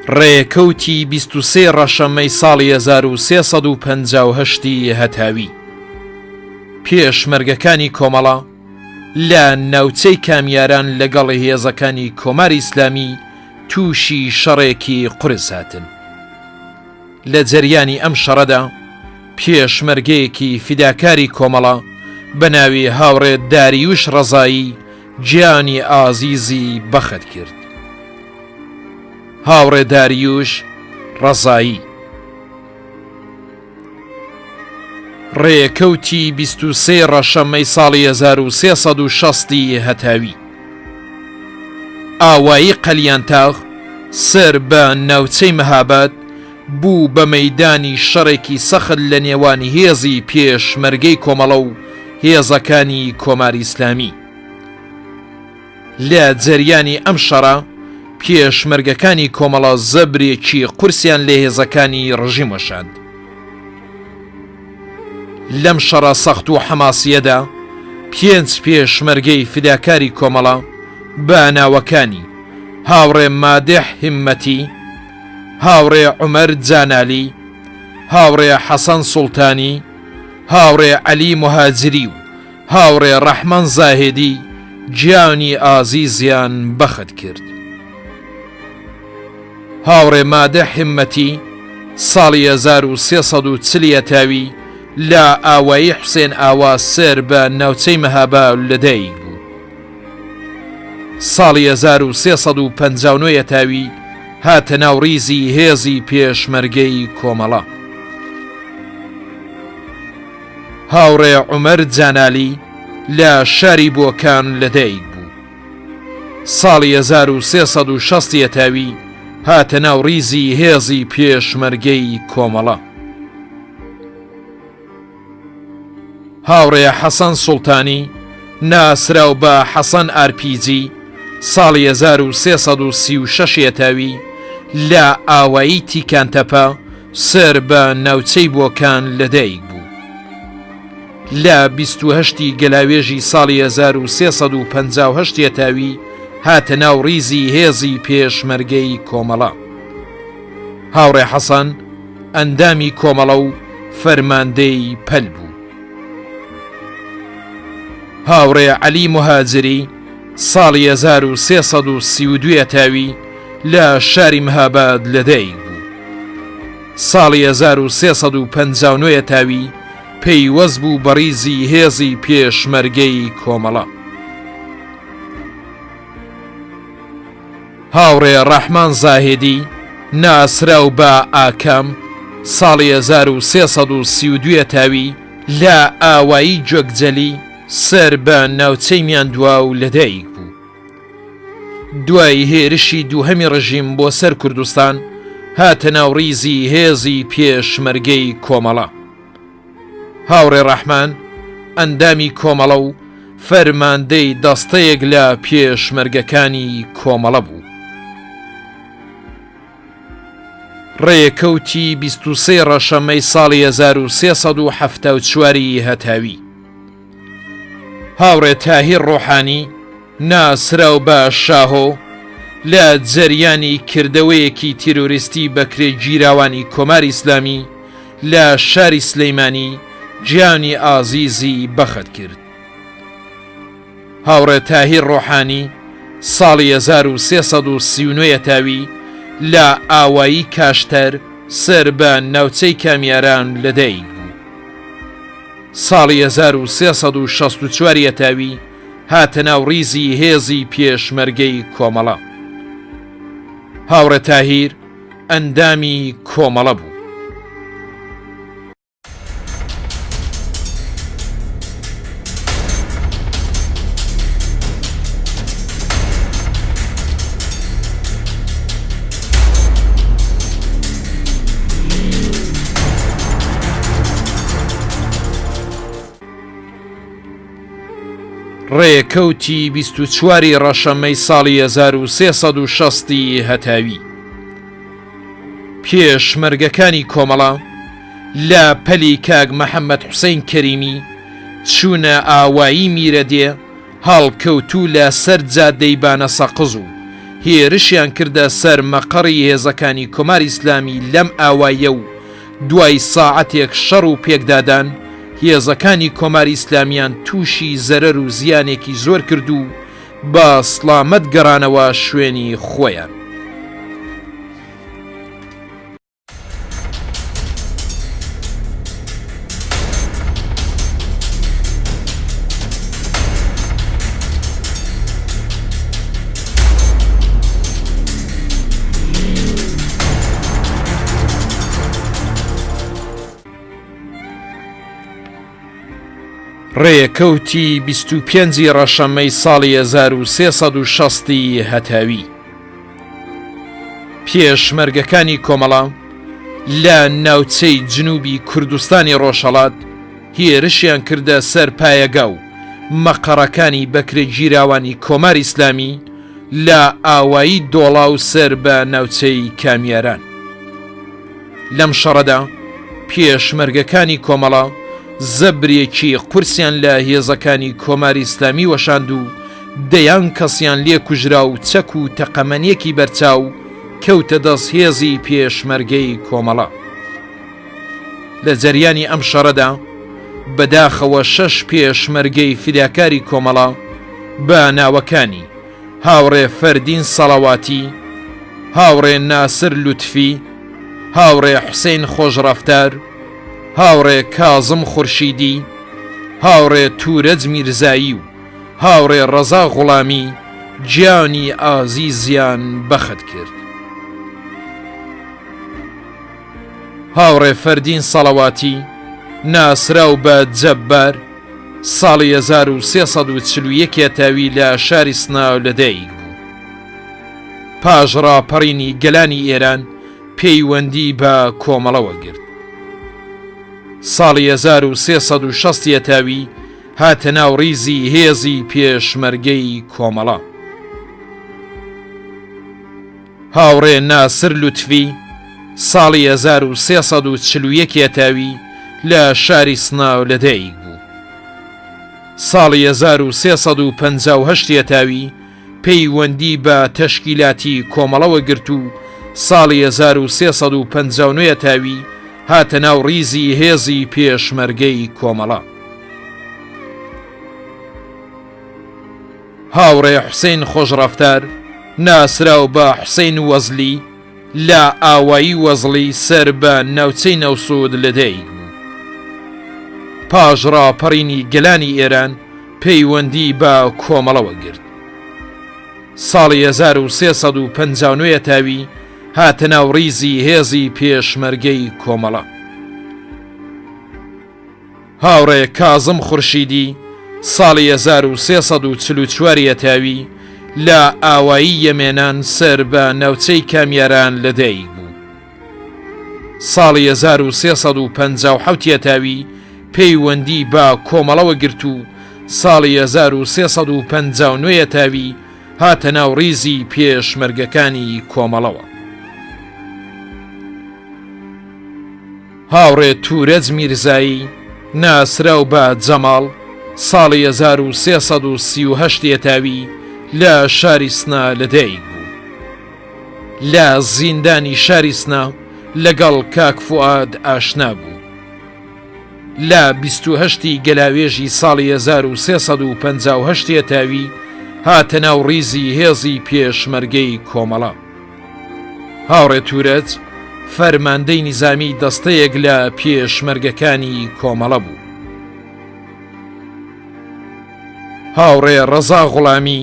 ڕێکەوتی 23 ڕەشەمەی ساڵی 1358 ی هەتاوی پێشمەرگەکانی کۆمەڵە لە ناوچەی کامیاران لەگەڵ هێزەکانی کۆماری ئیسلامی تووشی شەڕێکی قورس هاتن. لە جەریانی ئەم شەڕەدا پێشمەرگەیەکی فیداکاری کۆمەڵە بە ناوی هاوڕێ داریوش ڕەزایی گیانی ئازیزی بەخت کرد. هاوڕێ داریوش ڕەزایی. ڕێکەوتی 23 ڕەشەمەی ساڵی 1360 ی هەتاوی ئاوایی قەلیانتاغ سەر بە ناوچەی مەهاباد بوو بە مەیدانی شەڕێکی سەخت لە نێوان هێزی پێشمەرگەی کۆمەڵە و هێزەکانی کۆماری ئیسلامی. لە جەریانی ئەم شەڕە پێشمەرگەکانی کۆمەڵە زەبرێکی قورسیان لە هێزەکانی ڕژیم وەشاند. لەم شەڕە سەخت و حەماسییەدا پێنج پێشمەرگەی فیداکاری کۆمەڵە بە ناوەکانی، هاوڕێ مادح هیممەتی، هاوڕێ عومەر جانالی، هاوڕێ حەسەن سوڵتانی، هاوڕێ عەلی موهاجری و هاوڕێ ڕەحمان زاهێدی گیانی ئازیزیان بەخت کرد. هاوڕێ مادح هیممەتی ساڵی 1340 یەتاوی لە ئاوایی حوسێن ئاوا سەر بە ناوچەی مەهابا لەدایک بوو. ساڵی 1359 یەتاوی هاتە ناو ڕیزی هێزی پێشمەرگەی کۆمەڵە. هاوڕێ عومەر جانالی لە شاری بۆکان لەدایک بوو. ساڵی 1360 یەتاوی هاتە ناو ڕیزی هێزی پێشمەرگەی کۆمەڵە. هاوڕێ حەسەن سوڵتانی ناسراو بە حەسەن ئارپیجی ساڵی 1336 یەتاوی لە ئاوایی تیکانتەپە سەر بە ناوچەی بۆکان لەدایک بوو. لە 28 ی گەلاوێژی ساڵی 1358 یەتاوی هاتە ناو ڕیزی هێزی پێشمەرگەی کۆمەڵە. هاوڕێ حەسەن ئەندامی کۆمەڵە و فەرماندەی پەل بوو. هاوڕێ عەلی موهاجری ساڵی 1332 یەتاوی لە شاری مهاباد لەدایک بوو. ساڵی 1359 یەتاوی پەیوەست بوو بە ڕیزی هێزی پێشمەرگەی کۆمەڵە. هاوڕێ ڕەحمان زاهیدی ناسراو بە ئاکام ساڵی 1332 یەتاوی لە ئاوایی گوێگجەلی سەر بە ناوچەی میاندواو لەدایک بوو. دوای هێرشی دووهەمی ڕژیم بۆ سەر کوردستان هاتە ناو ڕیزی هێزی پێشمەرگەی کۆمەڵە. هاوڕێ ڕەحمان ئەندامی کۆمەڵە و فەرماندەی دەستەیەک لە پێشمەرگەکانی کۆمەڵە بوو. ڕێکەوتی 23 ڕەشەمەی ساڵی 1374 ی هەتاوی. هاوڕێ تاهیر ڕۆحانی ناسراو بە شاهۆ لە جەریانی کردەوەیەکی تیرۆریستی بەکرێگیراوانی کۆماری ئیسلامی لە شاری سلەیمانی گیانی ئازیزی بەخت کرد. هاوڕێ تاهیر ڕۆحانی ساڵی 1339 یەتاوی لە ئاوایی کاشتەر سەر بە ناوچەی کامیاران لەدایک بوو. ساڵی 1364 یەتاوی هاتە ناو ڕیزی هێزی پێشمەرگەی کۆمەڵە. هاوڕێ تاهیر ئەندامی کۆمەڵە بوو. ڕێکەوتی 24 ی ڕەشەمەی ساڵی 1360 ی هەتاوی پێشمەرگەکانی کۆمەڵە لە پەلی کاک محەممەد حوسین کەریمی چوونە ئاوایی میرەدێ هەڵکەوتوو لە سەر جادەی بانە سەقز و. هێرشیان کردە سەر مەقەڕی هێزەکانی کۆماری ئیسلامی لەم ئاواییە و دوای ساعەتێک شەڕ و پێکدادان هێزەکانی کۆماری ئیسلامیان تووشی زەرەر و زیانێکی زۆر کرد و بە سڵامەت گەڕانەوە شوێنی خۆیان. ڕێکەوتی 25 ی ڕەشەمەی ساڵی 1360 ی هەتاوی پێشمەرگەکانی کۆمەڵە لە ناوچەی جنوبی کوردستانی ڕۆژهەڵات هێرشیان کردە سەر پایەگا و مەقەڕەکانی بەکرێگیراوانی کۆماری ئیسلامی لە ئاوایی دۆڵاو سەر بە ناوچەی کامیاران. لەم شەڕەدا پێشمەرگەکانی کۆمەڵە زەبرێکی قورسیان لە هێزەکانی کۆماری ئیسلامی وەشاند و دەیان کەسیان لێ کوژرا و چەک و تەقەمەنیەکی بەرچاو کەوتە دەست هێزی پێشمەرگەی کۆمەڵە. لە جەریانی ئەم شەڕەدا بەداخەوە شەش پێشمەرگەی فیداکاری کۆمەڵە بە ناوەکانی، هاوڕێ فەردین سەڵەواتی، هاوڕێ ناسر لوتفی، هاوڕێ حوسەین خۆشڕەفتار، هاوڕێ کازم خورشیدی، هاوڕێ تورەج میرزایی و هاوڕێ ڕەزا غوڵامی گیانی ئازیزیان بەخت کرد. هاوڕێ فەردین سەڵەواتی، ناسراو بە جەبار، ساڵی 1341 هەتاوی لە شاری سنە لەدایک بوو. پاش ڕاپەڕینی گەلانی ئێران پەیوەندی بە کۆمەڵەوە گرت. ساڵی 1360 هەتاوی هاتە ناو ڕیزی هێزی پێشمەرگەی کۆمەڵە. هاوڕێ ناسر لوتفی ساڵی 1341 هەتاوی لە شاری سنە لەدایک بوو. ساڵی 1358 هەتاوی پەیوەندی بە تەشکیلاتی کۆمەڵەوە گرت و ساڵی 1359 هەتاوی هاتە ناو ڕیزی هێزی پێشمەرگەی کۆمەڵە. هاوڕێ حوسەین خۆشڕەفتار، ناسراو بە حوسەین وەزلی، لە ئاوایی وەزڵی سەر بە ناوچەی نەوسوود لەدایک بوو. پاش ڕاپەڕینی گەلانی ئێران پەیوەندی بە کۆمەڵەوە گرت. ساڵی 1359 هەتاوی هاتە ناو ڕیزی هێزی پێشمەرگەی کۆمەڵە. هاوڕێ کازم خورشیدی ساڵی 1344 هەتاوی لە ئاوایی یەمێنان سەر بە ناوچەی کامیاران لەدایک بوو. ساڵی 1357 هەتاوی پەیوەندی بە کۆمەڵەوە گرت و ساڵی 1359 هەتاوی هاتە ناو ڕیزی پێشمەرگەکانی کۆمەڵەوە. هاوڕێ تورەج میرزایی، ناسراو بە جەماڵ، ساڵی 1338 هەتاوی لە شاری سنە لەدایک بوو. لە زیندانی شاری سنە لەگەڵ کاک فوئاد ئاشنا بوو. لە 28 ی گەلاوێژی ساڵی 1358 هەتاوی هاتە ناو ڕیزی هێزی پێشمەرگەی کۆمەڵە. هاوڕێ تورەج فەرماندەی نیزامی دەستەیەک لە پێشمەرگەکانی کۆمەڵە بوو. هاوڕێ ڕەزا غوڵامی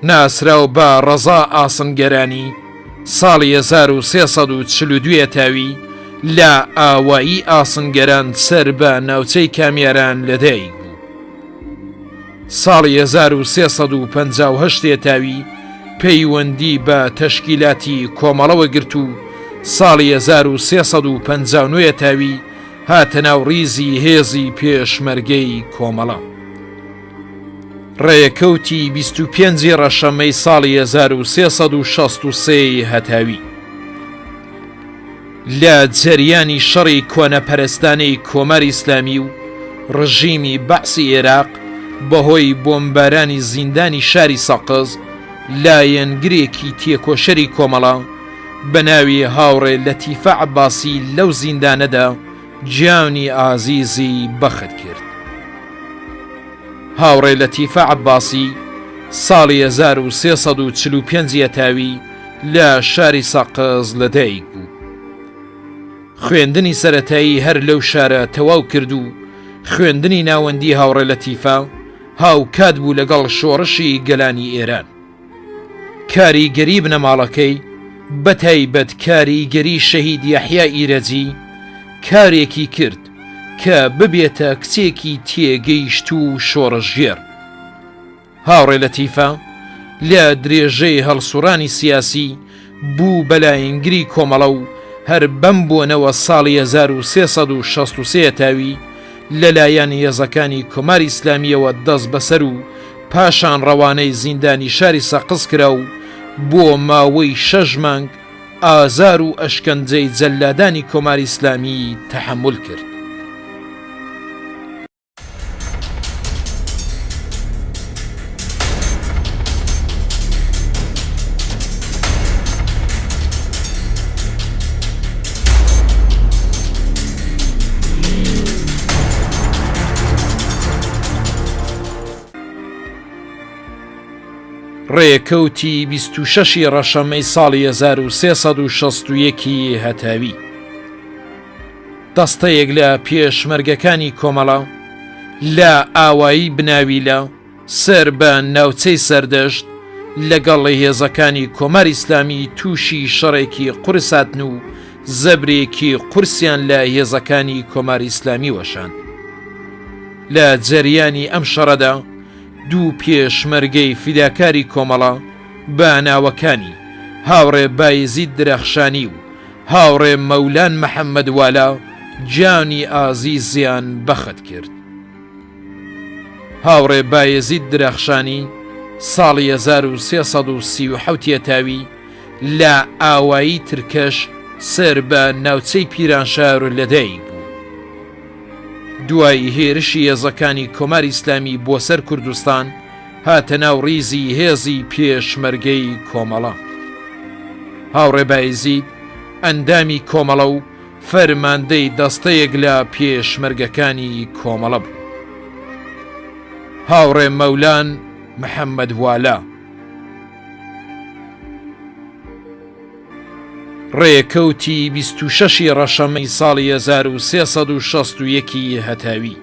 ناسراو بە ڕەزا ئاسنگەرانی ساڵی 1342 هەتاوی لە ئاوایی ئاسنگەران سەر بە ناوچەی کامیاران لەدایک بوو. ساڵی 1358 هەتاوی پەیوەندی بە تەشکیلاتی کۆمەڵەوە گرت و ساڵی 1359 هەتاوی هاتە ناو ڕیزی هێزی پێشمەرگەی کۆمەڵە. ڕێکەوتی 25 ی ڕەشەمەی ساڵی 1363 هەتاوی لە جەریانی شەڕی کۆنەپەرستانەی کۆماری ئیسلامی و ڕژیمی بەعسی ئێراق بەهۆی بۆمبارانی زیندانی شاری سەقز. لایەنگرێکی تێکۆشەری کۆمەڵە بە ناوی هاوڕێ لەتیفە عەباسی لەو زیندانەدا گیانی ئازیزی بەخت کرد. هاوڕێ لەتیفە عەباسی ساڵی 1345 یەتاوی لە شاری سەقز لەدایک بوو. خوێندنی سەرەتایی هەر لەو شارە تەواو کرد و خوێندنی ناوەندی هاوڕێ لەتیفە هاوکات بوو لەگەڵ شۆڕشی گەلانی ئێران. کاریگەری بنەماڵەکەی، بەتایبەت کاریگەری شەهید یەحیا ئیرەجی، کارێکی کرد کە ببێتە کچێکی تێگەیشتوو و شۆڕشگێڕ. هاوڕێ لەتیفە لە درێژەی هەڵسوڕانی سیاسی بوو بە لایەنگری کۆمەڵە و هەر بەم بۆنەوە ساڵی 1363 تاوی لەلایەن هێزەکانی کۆماری ئیسلامییەوە دەستبەسەر و پاشان ڕەوانەی زیندانی شاری سەقز کرا و بۆ ماوەی شەش مانگ ئازار و ئەشکەنجەی جەلادانی کۆماری ئیسلامیی تەحەمول کرد. ڕێکەوتی 26 ی ڕەشەمەی ساڵی 1361 ی هەتاوی دەستەیەک لە پێشمەرگەکانی کۆمەڵە لە ئاوایی بناویلە سەر بە ناوچەی سەردەشت لەگەڵ هێزەکانی کۆماری ئیسلامی تووشی شەڕێکی قورس هاتن و زەبرێکی قورسیان لە هێزەکانی کۆماری ئیسلامی وەشاند. لە جەریانی ئەم شەڕەدا دوو پێشمەرگەی فیداکاری کۆمەڵە بە ناوەکانی هاوڕێ بایزید درەخشانی و هاوڕێ مەولان محەممەد والا گیانی ئازیزیان بەخت کرد. هاوڕێ بایەزید درەخشانی ساڵی 1337 یەتاوی لە ئاوایی ترکەش سەر بە ناوچەی پیرانشار لەدایک بوو. دوای هێرشی هێزەکانی کۆماری ئیسلامی بۆ سەر کوردستان هاتە ناو ڕیزی هێزی پێشمەرگەی کۆمەڵە. هاوڕێ بایزید ئەندامی کۆمەڵە و فەرماندەی دەستەیەک لە پێشمەرگەکانی کۆمەڵە بوو. هاوڕێ مەولان محەممەد والا. ڕێکەوتی 26 ی ڕەشەمەی ساڵی 1361 ی هەتاوی.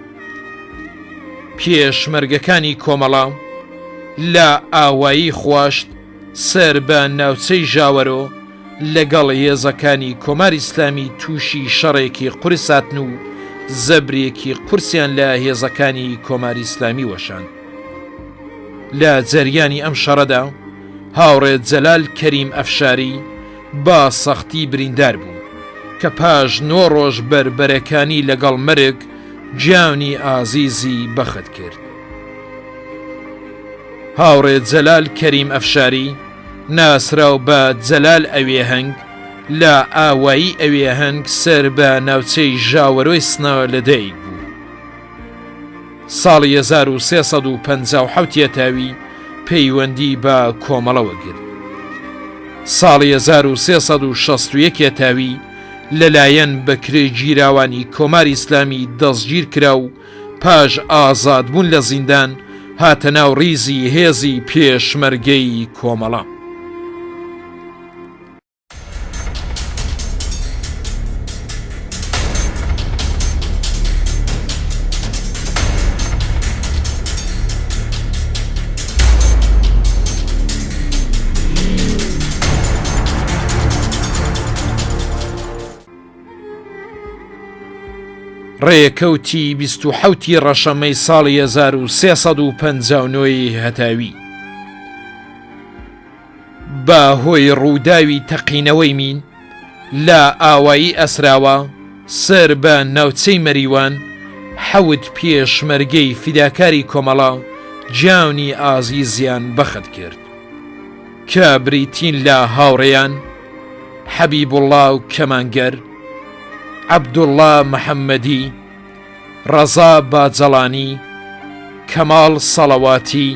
پێشمەرگەکانی کۆمەڵە لە ئاوایی خواشت سەر بە ناوچەی ژاوەرۆ لەگەڵ هێزەکانی کۆماری ئیسلامی تووشی شەڕێکی قورس هاتن و زەبرێکی قورسیان لە هێزەکانی کۆماری ئیسلامی وەشاند. لە جەریانی ئەم شەڕەدا هاوڕێ جەلال کەریم ئەفشاری بە سەختی بریندار بوو کە پاش نۆ ڕۆژ بەربەرەکانی لەگەڵ مەرگ گیانی ئازیزی بەخت کرد. هاوڕێ جەلال کەریم ئەفشاری ناسراو بە جەلال ئەوێهەنگ لە ئاوایی ئەوێهەنگ سەر بە ناوچەی ژاوەرۆی سنە لەدایک بوو. ساڵی 1357 یەتاوی پەیوەندی بە کۆمەڵەوە گرت. ساڵی 1361 یەتاوی لەلایەن بەکرێگیراوانی کۆماری ئیسلامی دەستگیر کرا و پاش ئازادبوون لە زیندان هاتە ناو ڕیزی هێزی پێشمەرگەی کۆمەڵە. ڕێکەوتی 27 ی ڕەشەمەی ساڵی 1359 ی هەتاوی بە هۆی ڕووداوی تەقینەوەی مین لە ئاوایی ئەسراوە سەر بە ناوچەی مەریوان حەوت پێشمەرگەی فیداکاری کۆمەڵە گیانی ئازیزیان بەخت کرد کە بریتین لە هاوڕێیان حەبیبوڵڵا کەمانگەر، عەبدوڵڵا محەممەدی، ڕەزا باجەڵانی، کەماڵ سەڵەواتی،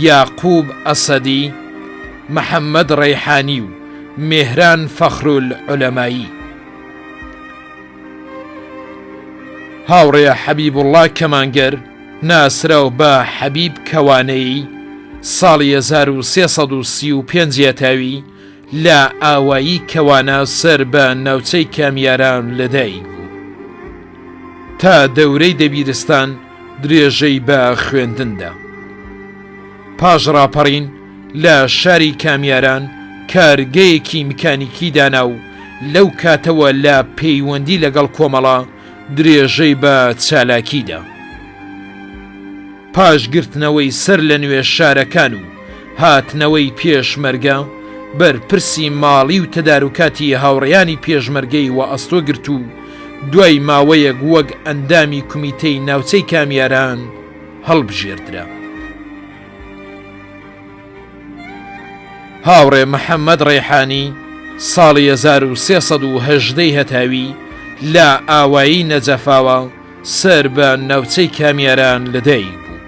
یاقووب ئەسەدی. محەممەد ڕەیحانی و مێهران فەخرولعولەمایی. هاوڕێ حەبیبوڵڵا کەمانگەر ناسراو بە حەبیب کەوانەیی ساڵی 1335 یەتاوی لە ئاوایی کەوانە سەر بە ناوچەی کامیاران لەدایک بوو. تا دەورەی دەبیرستان درێژەی بە خوێندن دا. پاش ڕاپەڕین لە شاری کامیاران کارگەیەکی میکانیکی دانا و لەو کاتەوە لە پەیوەندی لەگەڵ کۆمەڵە درێژەی بە چالاکی دا. پاش گرتنەوەی سەر لە نوێ شارەکان و هاتنەوەی پێشمەرگە، بەرپرسی ماڵی و تەداروکاتی هاوڕێیانی پێشمەرگەی وەئەستۆ گرت و دوای ماوەیەک وەک ئەندامی کومیتەی ناوچەی کامیاران هەڵبژێردرا. هاوڕێ محەممەد ڕێحانی ساڵی 1318 هەتاوی لە ئاوایی نەجەفاوە سەر بە ناوچەی کامیاران لەدایک بوو.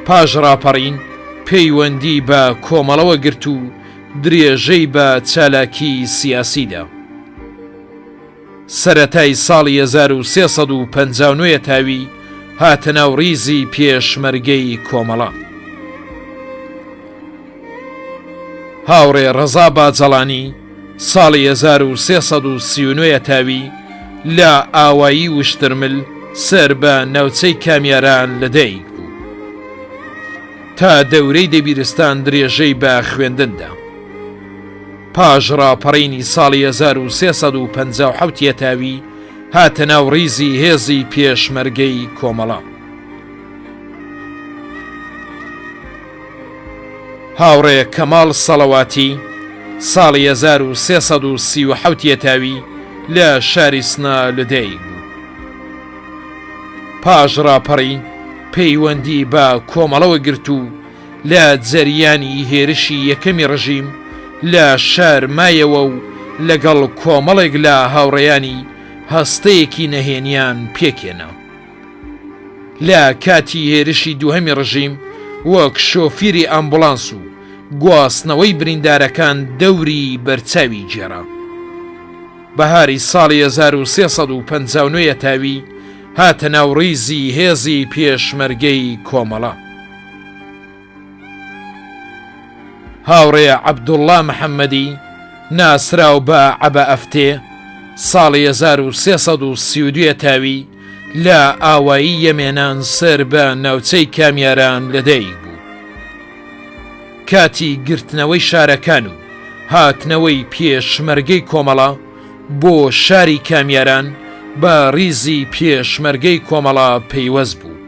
پاش ڕاپەڕین پەیوەندی بە کۆمەڵەوە گرت و درێژەی بە چالاکی سیاسی دا. سەرەتای ساڵی 1359 تاوی هاتە ناو ڕیزی پێشمەرگەی کۆمەڵە. هاوڕێ ڕەزا باجەڵانی ساڵی 1339 تاوی لە ئاوایی وشترمل سەر بە ناوچەی کامیاران لەدایک بوو. تا دەورەی دەبیرستان درێژەی بە خوێندن دا. پاش ڕاپەڕینی ساڵی 1357 یەتاوی هاتە ناو ڕیزی هێزی پێشمەرگەی کۆمەڵە. هاوڕێ کەماڵ سەڵەواتی ساڵی 1337 یەتاوی لە شاری سنە لەدایک بوو. پاش ڕاپەڕین پەیوەندی بە کۆمەڵەوە گرت و لە جەریانی هێرشی یەکەمی ڕژیم لە شار مایەوە و لەگەڵ کۆمەڵێک لە هاوڕێیانی هەستەیەکی نەهێنیان پێکهێنا. لە کاتی هێرشی دووهەمی ڕژیم وەک شۆفیری ئامبوڵانس و گواستنەوەی بریندارەکان دەوری بەرچاوی گێڕا. بەهاری ساڵی 1359 یەتاوی هاتە ناو ڕیزی هێزی پێشمەرگەی کۆمەڵە. هاوڕێ عەبدوڵڵا محەممەدی ناسراو بە عەبە ئەفتێ ساڵی 1332 تاوی لە ئاوایی یەمێنان سەر بە ناوچەی کامیاران لەدایک بوو. کاتی گرتنەوەی شارەکان و هاتنەوەی پێشمەرگەی کۆمەڵە بۆ شاری کامیاران بە ڕیزی پێشمەرگەی کۆمەڵە پەیوەست بوو.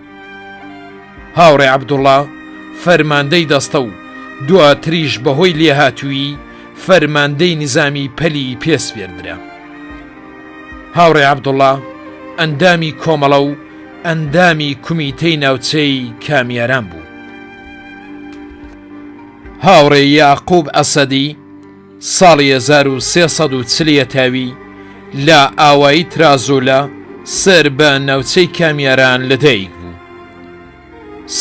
هاوڕێ عەبدوڵا فەرماندەی دەستە و دواتریش بەهۆی لێهاتوویی فەرماندەی نیزامی پەلی پێ سپێردرا. هاوڕێ عەبدوڵا ئەندامی کۆمەڵە و ئەندامی کومیتەی ناوچەی کامیاران بوو. هاوڕێ یاقوب ئەسەدی ساڵی 1340 یەتاوی لە ئاوایی ترازۆلە سەر بە ناوچەی کامیاران لەدایک بوو.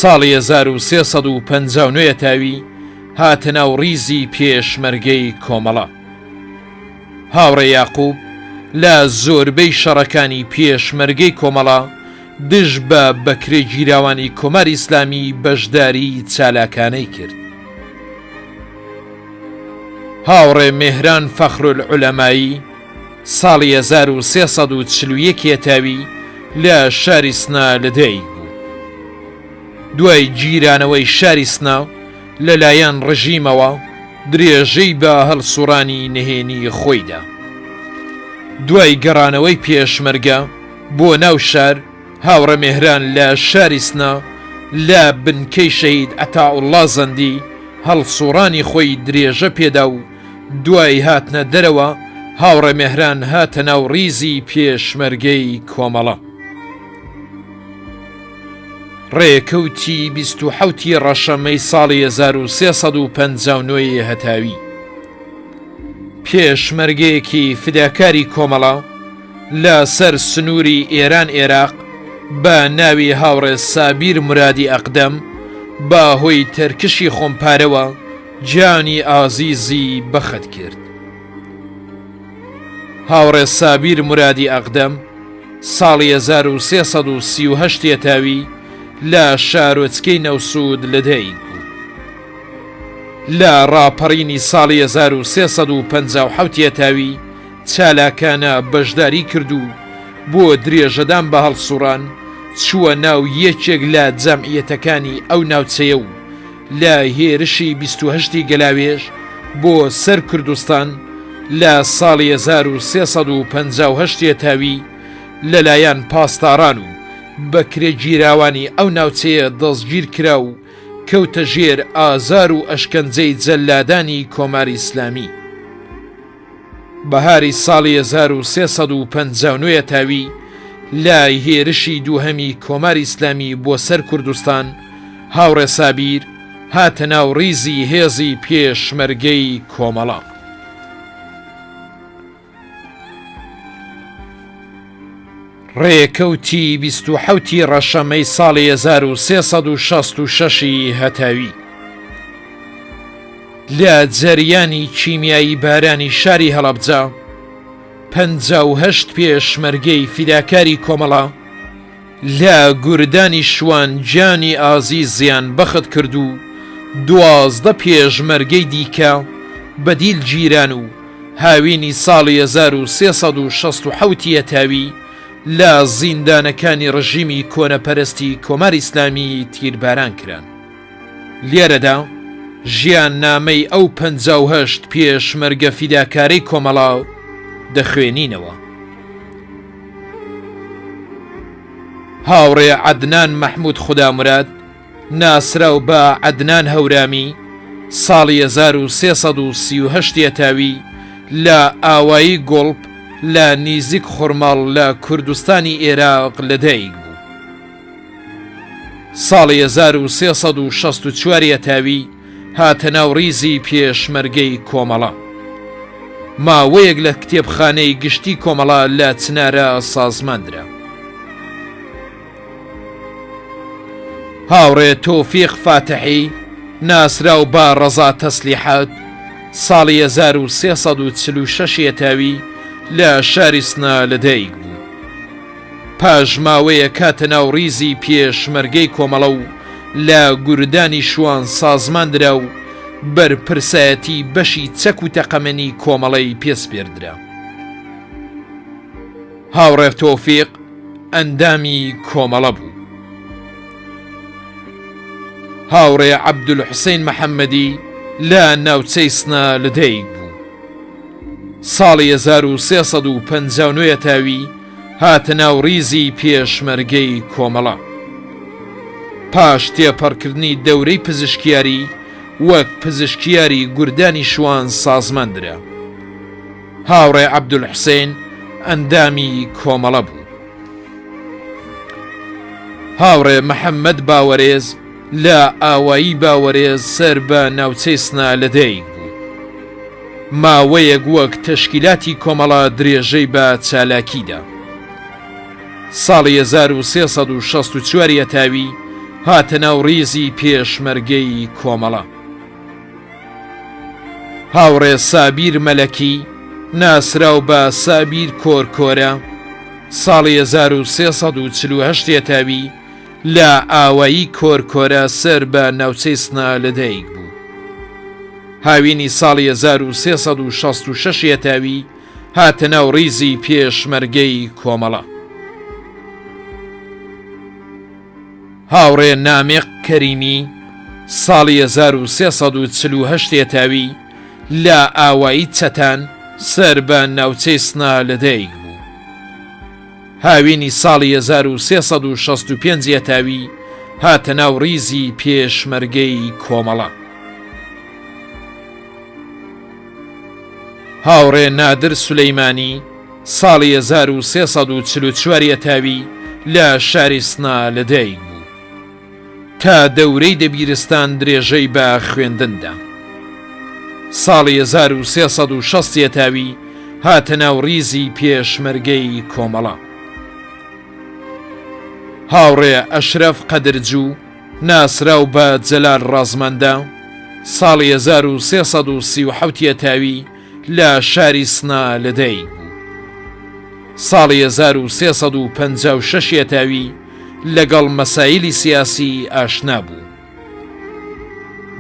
ساڵی 1359 یەتاوی هاتە ناو ڕیزی پێشمەرگەی کۆمەڵە. هاوڕێ یاقوب لە زۆربەی شەڕەکانی پێشمەرگەی کۆمەڵە دژ بە بەکرێگیراوانی کۆماری ئیسلامی بەشداری چالاکانەی کرد. هاوڕێ مێهران فەخرولعولەمایی ساڵی 1341 یەتاوی لە شاری سنە لەدایک بوو. دوای گیرانەوەی شاری سنە لەلایەن ڕژیمەوە درێژەی بە هەڵسوڕانی نهێنی خۆی دا. دوای گەڕانەوەی پێشمەرگە بۆ ناو شار، هاوڕێ مێهران لە شاری سنە لە بنکەی شەهید عەتائوڵڵا زەندی هەڵسوڕانی خۆی درێژە پێدا و دوای هاتنە دەرەوە هاوڕێ مێهران هاتە ناو ڕیزی پێشمەرگەی کۆمەڵە. ڕێکەوتی 27 ی ڕەشەمەی ساڵی 1359 ی هەتاوی پێشمەرگەیەکی فیداکاری کۆمەڵە لە سەر سنووری ئێران ئێراق بە ناوی هاوڕێ سابیر مرادی ئەقدەم بە هۆی تەرکشی خۆمپارەوە. گیانی ئازیزی بەخت کرد. هاوڕێ سابیر مورادی ئەقدەم ساڵی 1338 یەتاوی لە شارۆچکەی نەوسوود لەدایک بوو. لە ڕاپەڕینی ساڵی 1357 یەتاوی چالاکانە بەشداری کرد و بۆ درێژەدان بە هەڵسوڕان چووە ناو یەکێک لە جەمعیەتەکانی ئەو ناوچەیە و لە هێرشی 28 ی گەلاوێژ بۆ سەر کوردستان لە ساڵی 1358 یەتاوی لەلایەن پاسداران و بەکرێگیراوانی ئەو ناوچەیە دەستگیر کرا و کەوتە ژێر ئازار و ئەشکەنجەی جەلادانی کۆماری ئیسلامی. بەهاری ساڵی 1359 یەتاوی لە هێرشی دووهەمی کۆماری ئیسلامی بۆ سەر کوردستان، هاوڕێ سابیر هاتە ناو ڕیزی هێزی پێشمەرگەی کۆمەڵە. ڕێکەوتی 27 ی ڕەشەمەی ساڵی 1366 ی هەتاوی لە جەریانی کیمیایی بارانی شاری هەڵەبجە 58 پێشمەرگەی فیداکاری کۆمەڵە لە گوردانی شوان گیانی ئازیزیان بەخت کرد و 12 پێشمەرگەی دیکە بە دیل گیران و هاوینی ساڵی 1367 یەتاوی لە زیندانەکانی ڕژیمی کۆنەپەرستی کۆماری ئیسلامی تیرباران کران. لێرەدا ژیاننامەی ئەو 58 پێشمەرگە فیداکارەی کۆمەڵە دەخوێنینەوە. هاوڕێ عەدنان مەحمود خوداموراد ناسراو بە عەدنان هەورامی ساڵی 1338 یەتاوی لە ئاوایی گوڵپ لە نیزیک خورماڵ لە کوردستانی ئێراق لەدایک بوو. ساڵی 1364 یەتاوی هاتە ناو ڕیزی پێشمەرگەی کۆمەڵە. ماوەیەک لە کتێبخانەی گشتی کۆمەڵە لە چنارە سازمان درا. هاوڕێ تۆفیق فاتحی ناسراو بە ڕەزا تەسلیحات ساڵی 1346 یەتاوی لە شاری سنە لەدایک بوو. پاش ماوەیەک هاتە ناو ڕیزی پێشمەرگەی کۆمەڵە و لە گوردانی شوان سازمان درا و بەرپرسایەتی بەشی چەک و تەقەمەنی کۆمەڵەی پێ سپێردرا. هاوڕێ تۆفیق ئەندامی کۆمەڵە بوو. هاوڕێ عەبدولحوسەین محەممەدی لە ناوچەی سنە لەدایک بوو. ساڵی 1359 یەتاوی هاتە ناو ڕیزی پێشمەرگەی کۆمەڵە. پاش تێپەڕکردنی دەورەی پزیشکیاری وەک پزیشکیاری گوردانی شوان سازمان درا. هاوڕێ عەبدولحوسێن ئەندامی کۆمەڵە بوو. هاوڕێ محەممەد باوەرێز لە ئاوایی باوەرێز سەر بە ناوچەی سنە لەدایک بوو. ماوەیەک وەک تەشکیلاتی کۆمەڵە درێژەی بە چالاکی دا. ساڵی 1364 یەتاوی هاتە ناو ڕیزی پێشمەرگەی کۆمەڵە. هاوڕێ سابیر مەلەکی ناسراو بە سابیر کۆرکۆرە ساڵی 1348 یەتاوی لە ئاوایی کۆرکۆرە سەر بە ناوچەی سنە لەدایک بوو. هاوینی ساڵی 1366 یەتاوی هاتە ناو ڕیزی پێشمەرگەی کۆمەڵە. هاوڕێ نامیق کەریمی ساڵی 1348 یەتاوی لە ئاوایی چەتان سەر بە ناوچەی سنە لەدایک بوو. هاوینی ساڵی 1365 یەتاوی هاتە ناو ڕیزی پێشمەرگەی کۆمەڵە. هاوڕێ نادر سولەیمانی ساڵی 1344 یەتاوی لە شاری سنە لەدایک بوو. تا دەورەی دەبیرستان درێژەی بە خوێندن دا. ساڵی 1360 یەتاوی هاتە ناو ڕیزی پێشمەرگەی کۆمەڵە. هاوڕێ ئەشرەف قەدرجوو ناسراو بە جەلال ڕازمەندە. ساڵی 1337 یەتاوی لە شاری سنە لەدایک بوو. ساڵی 1356 یەتاوی لەگەڵ مەسایلی سیاسی ئاشنا بوو.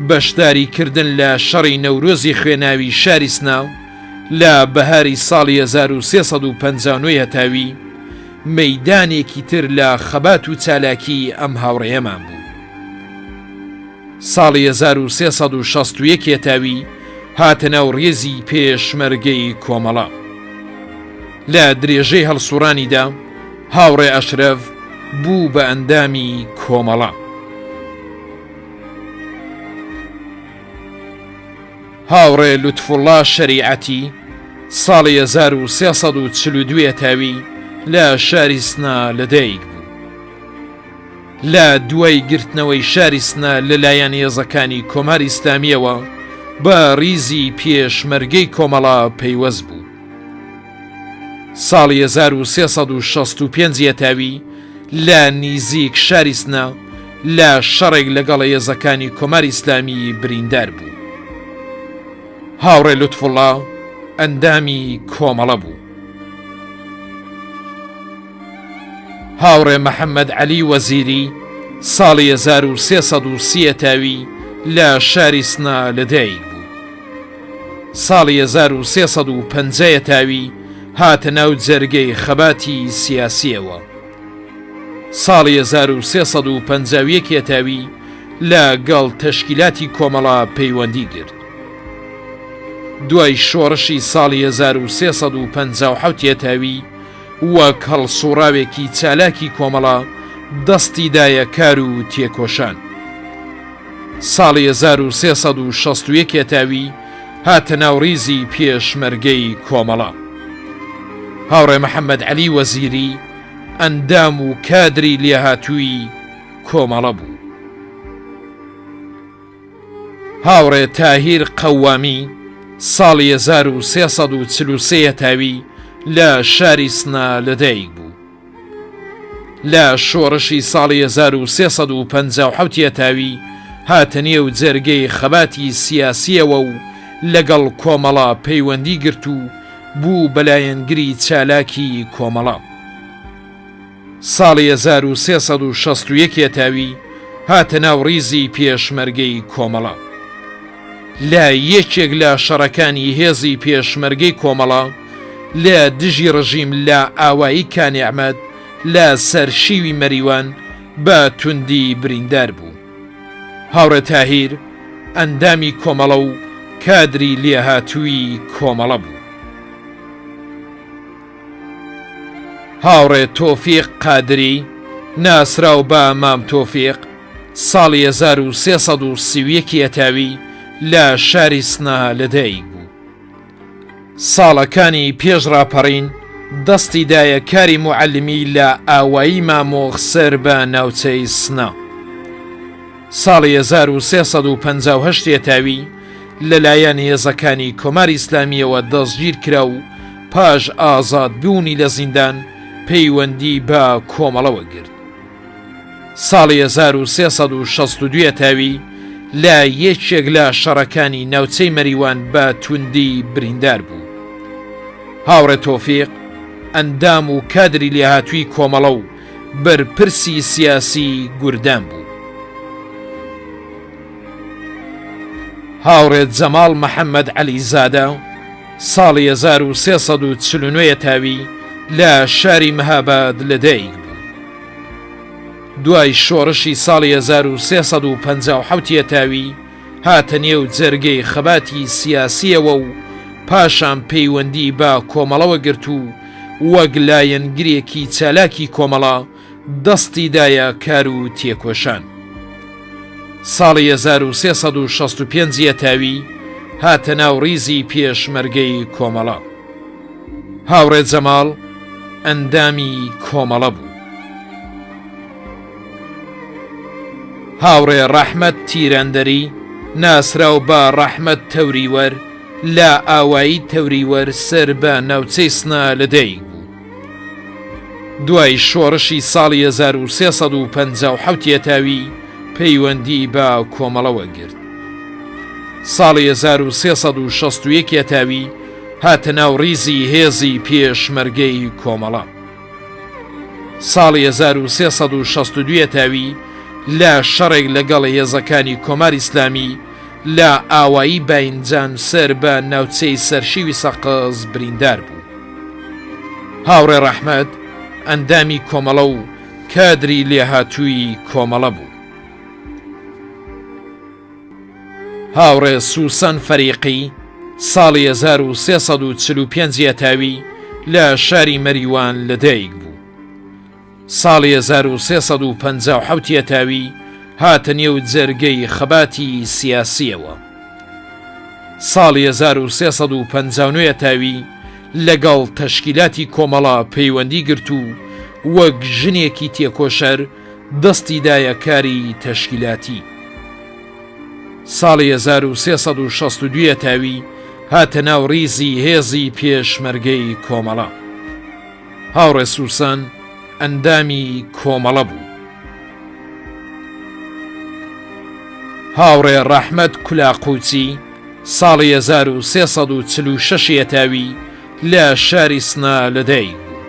بەشداری کردن لە شەڕی نەورۆزی خوێناوی شاری سنە لە بەهاری ساڵی 1359 هەتاوی مەیدانێکی تر لە خەبات و چالاکی ئەم هاوڕێیەمان بوو. ساڵی 1361 هەتاوی هاتە ناو ڕێزی پێشمەرگەی کۆمەڵە. لە درێژەی هەڵسوڕانیدا هاوڕێ ئەشرەف بوو بە ئەندامی کۆمەڵە. هاوڕێ لوتفوڵڵا شەریعەتی ساڵی 1342 هەتاوی لە شاری سنە لەدایک بوو. لە دوای گرتنەوەی شاری سنە لەلایەن هێزەکانی کۆماری ئیسلامییەوە بە ڕیزی پێشمەرگەی کۆمەڵە پەیوەست بوو. ساڵی 1365 یەتاوی لە نیزیک شاری سنە لە شەڕێک لەگەڵ هێزەکانی کۆماری ئیسلامی بریندار بوو. هاوڕێ لوتفوڵا ئەندامی کۆمەڵە بوو. هاوڕێ محەممەد عەلی وەزیری ساڵی 1330 یەتاوی لە شاری سنە لەدایک بوو. ساڵی 1350 یەتاوی هاتە ناو جەرگەی خەباتی سیاسییەوە. ساڵی 1351 یەتاوی لە گەڵ تەشکیلاتی کۆمەڵە پەیوەندی گرت. دوای شۆڕشی ساڵی 1357 یەتاوی وەک هەڵسوڕاوێکی چالاکی کۆمەڵە دەستی دایە کار و تێکۆشان. ساڵی 1361 هەتاوی هاتە ناو ڕیزی پێشمەرگەی کۆمەڵە. هاوڕێ محەممەد عەلی وەزیری ئەندام و کادری لێهاتووی کۆمەڵە بوو. هاوڕێ تاهیر قەوامی ساڵی 1343 هەتاوی لە شاری سنە لەدایک بوو. لە شۆڕشی ساڵی 1357 هەتاوی هاتە نێو جەرگەی خەباتی سیاسییەوە و لەگەڵ کۆمەڵە پەیوەندی گرت و بوو بە لایەنگری چالاکی کۆمەڵە. ساڵی 1361 هەتاوی هاتە ناو ڕیزی پێشمەرگەی کۆمەڵە. لە یەکێک لە شەڕەکانی هێزی پێشمەرگەی کۆمەڵە لە دژی ڕژیم لە ئاوایی کانیعمەت لە سەر شیوی مەریوان بە توندی بریندار بوو. هاوڕێ تاهیر ئەندامی کۆمەڵە و کادری لێهاتووی کۆمەڵە بوو. هاوڕێ تۆفیق قادری، ناسراو بە مام تۆفیق، ساڵی 1331 هەتاوی لە شاری سنە لەدایک بوو. ساڵەکانی پێش ڕاپەڕین دەستی دایە کاری موعەلمی لە ئاوایی مامۆخ سەر بە ناوچەی سنە. ساڵی 1358 هەتاوی لەلایەن هێزەکانی کۆماری ئیسلامییەوە دەستگیر کرا و پاش ئازاد بوونی لە زیندان پەیوەندی بە کۆمەڵەوە گرت. ساڵی 1362 هەتاوی لە یەکێک لە شەڕەکانی ناوچەی مەریوان بە توندی بریندار بوو. هاوڕێ تۆفیق ئەندام و کادری لێهاتووی کۆمەڵە و بەرپرسی سیاسی گوردان بوو. هاوڕێ جەماڵ محەممەد عەلیزادە ساڵی 1349 تاوی لە شاری مەهاباد لەدایک بوو. دوای شۆڕشی ساڵی 1357 تاوی هاتە نێو جەرگەی خەباتی سیاسییەوە و پاشان پەیوەندی بە کۆمەڵەوە گرت و وەک لایەنگرێکی چالاکی کۆمەڵە دەستی دایە کار و تێکۆشان. ساڵی 1365 یەتاوی هاتە ناو ڕیزی پێشمەرگەی کۆمەڵە. هاوڕێ جەماڵ ئەندامی کۆمەڵە بوو. هاوڕێ ڕەحمەت تیرەندەری ناسراو بە ڕەحمەت تەوریوەر لە ئاوایی تەوریوەر سەر بە ناوچەی سنە لەدایک بوو. دوای شۆڕشی ساڵی 1357 یەتاوی پەیوەندی بە کۆمەڵەوە گرت. ساڵی 1361 هەتاوی هاتە ناو ڕیزی هێزی پێشمەرگەی کۆمەڵە. ساڵی 1362 هەتاوی لە شەڕێک لەگەڵ هێزەکانی کۆماری ئیسلامی لە ئاوایی باینجان سەر بە ناوچەی سەرشیوی سەقز بریندار بوو. هاوڕێ ڕەحمەت ئەندامی کۆمەڵە و کادری لێهاتووی کۆمەڵە بوو. هاوڕێ سوسەن فەریقی ساڵی 1345 هەتاوی لە شاری مەریوان لەدایک بوو. ساڵی 1357 هەتاوی هاتە نێو جەرگەی خەباتی سیاسییەوە. ساڵی 1359 هەتاوی لەگەڵ تەشکیلاتی کۆمەڵە پەیوەندی گرت و وەک ژنێکی تێکۆشەر دەستی دایە کاری تەشکیلاتی. ساڵی 1362 هەتاوی هاتە ناو ڕیزی هێزی پێشمەرگەی کۆمەڵە. هاوڕێ سوسەن ئەندامی کۆمەڵە بوو. هاوڕێ ڕەحمەت کولاقوچی ساڵی 1346 هەتاوی لە شاری سنە لەدایک بوو.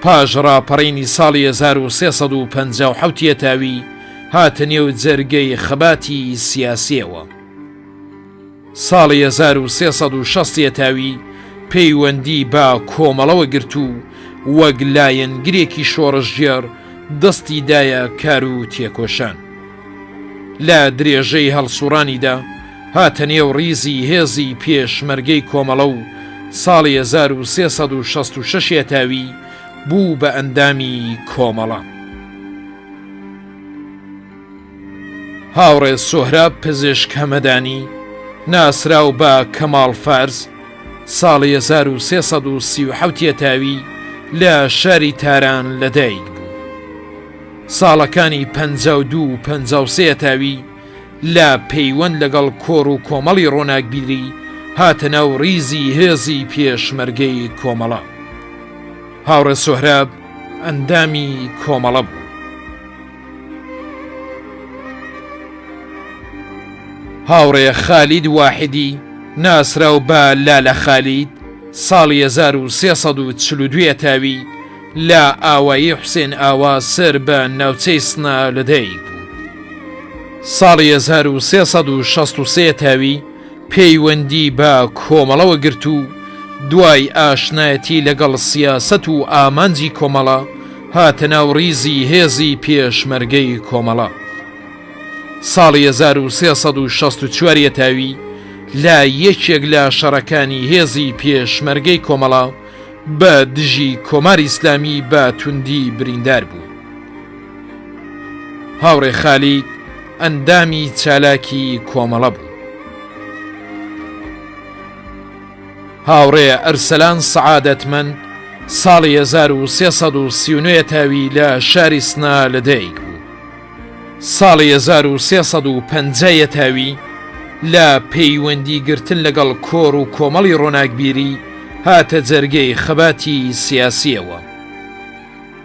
پاش ڕاپەڕینی ساڵی 1357 هەتاوی هاتە نێو جەرگەی خەباتی سیاسیەوە. ساڵی 1360 هەتاوی پەیوەندی بە کۆمەڵەوە گرت و وەک لایەنگرێکی شۆڕشگێڕ دەستی دایە کار و تێکۆشان. لە درێژەی هەڵسوڕانیدا هاتە نێو ڕیزی هێزی پێشمەرگەی کۆمەڵە و ساڵی 1366 هەتاوی بوو بە ئەندامی کۆمەڵە. هاوڕێ سۆهراب پزیشک هەمەدانی، ناسراو بە کەماڵ فارس، ساڵی 1337 هەتاوی لە شاری تاران لەدایک بوو. ساڵەکانی 52 و 53 هەتاوی لە پەیوەند لەگەڵ کۆڕ و کۆمەڵی ڕۆناکبیری هاتە ناو ڕیزی هێزی پێشمەرگەی کۆمەڵە. هاوڕێ سۆهراب ئەندامی کۆمەڵە بوو. هاوڕێ خالید واحیدی ناسراو بە لالە خالید ساڵی 1342 هەتاوی لە ئاوایی حوسێن ئاوا سەر بە ناوچەی سنە لەدایک بوو. ساڵی 1363 هەتاوی پەیوەندی بە کۆمەڵەوە گرت و دوای ئاشنایەتی لەگەڵ سیاسەت و ئامانجی کۆمەڵە هاتە ناو ڕیزی هێزی پێشمەرگەی کۆمەڵە. ساڵی 1364 یەتاوی لە یەکێک لە شەڕەکانی هێزی پێشمەرگەی کۆمەڵە بە دژی کۆماری ئیسلامی بە توندی بریندار بوو. هاوڕێ خالید ئەندامی چالاکی کۆمەڵە بوو. هاوڕێ ئەرسەلان سەعادەتمەند ساڵی 1339 تاوی لە شاری سنە لەدایک بوو. ساڵی 1350 تاوی لە پەیوەندی گرتن لەگەڵ کۆڕ و کۆمەڵی ڕۆناکبیری هاتە جەرگەی خەباتی سیاسیەوە.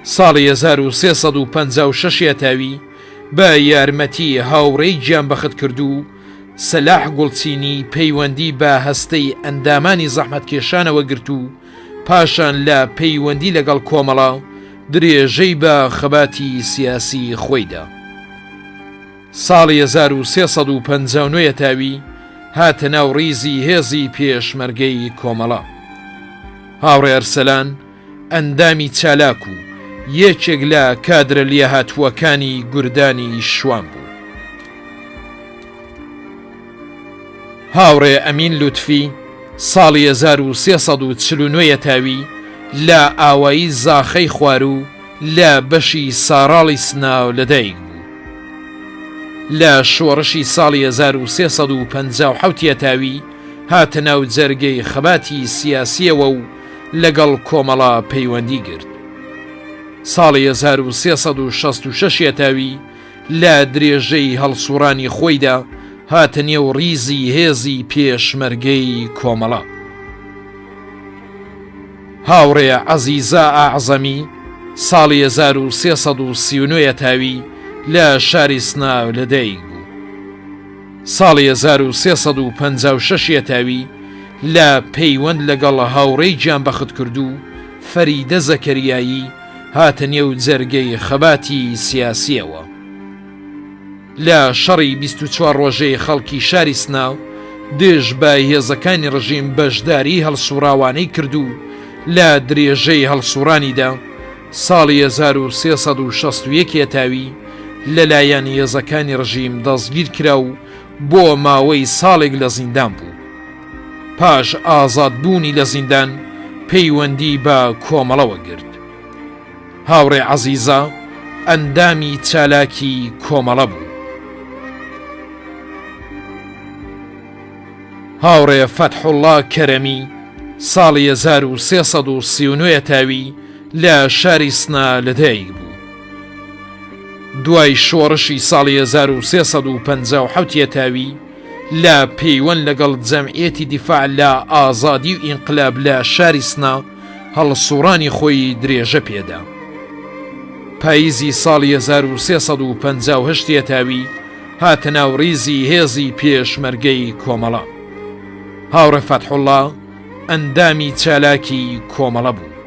ساڵی 1356 هەتاوی بە یارمەتی هاوڕێی گیانبەختکردوو سەلاح گوڵچینی پەیوەندی بە هەستەی ئەندامانی زەحمەتکێشانەوە گرت و پاشان لە پەیوەندی لەگەڵ کۆمەڵە درێژەی بە خەباتی سیاسی خۆی دا. ساڵی 1359 هەتاوی هاتە ناو ڕیزی هێزی پێشمەرگەی کۆمەڵە. هاوڕێ ئەرسەلان ئەندامی چالاک و یەکێک لە کادرە لێهاتووەکانی گوردانی شوان بوو. هاوڕێ ئەمین لوتفی ساڵی 1349 یەتاوی لە ئاوایی زاخەی خواروو لە بەشی ساڕاڵی سنە لەدایک بوو. لە شۆڕشی ساڵی 1357 یەتاوی هاتە ناو جەرگەی خەباتی سیاسییەوە و لەگەڵ کۆمەڵە پەیوەندی گرت. ساڵی 1366 هەتاوی لە درێژەی هەڵسوڕانی خۆیدا هاتە نێو ڕیزی هێزی پێشمەرگەی کۆمەڵە. هاوڕێ عەزیزە ئەعزەمی ساڵی 1339 هەتاوی لە شاری سنە لەدایک بوو. ساڵی 1356 یەتاوی لە پەیوەند لەگەڵ هاوڕێی گیانبەختکردوو فەریدە زەکەریایی هاتە نێو جەرگەی خەباتی سیاسییەوە. لە شەڕی 24 ڕۆژەی خەڵکی شاری سنە دژ بە هێزەکانی ڕژیم بەشداری هەڵسوڕاوانەی کرد و لە درێژەی هەڵسوڕانیدا ساڵی 1361 هەتاوی لەلایەن هێزەکانی ڕژیم دەستگیر کرا و بۆ ماوەی ساڵێک لە زیندان بوو. پاش ئازادبوونی لە زیندان پەیوەندی بە کۆمەڵەوە گرت. هاوڕێ عەزیزە ئەندامی چالاکی کۆمەڵە بوو. هاوڕێ فەتحوڵڵا کەرەمی ساڵی 1339 تاوی لە شاری سنە لەدایک بوو. دوای شۆڕشی ساڵی 1357 یەتاوی لە پەیوەند لەگەڵ جەمعیەتی دیفاع لە ئازادی و ئینقلاب لە شاری سنە هەڵسوڕانی خۆی درێژە پێدا. پاییزی ساڵی 1358 یەتاوی هاتە ناو ڕیزی هێزی پێشمەرگەی کۆمەڵە. هاوڕێ فەتحوڵڵا ئەندامی چالاکی کۆمەڵە بوو.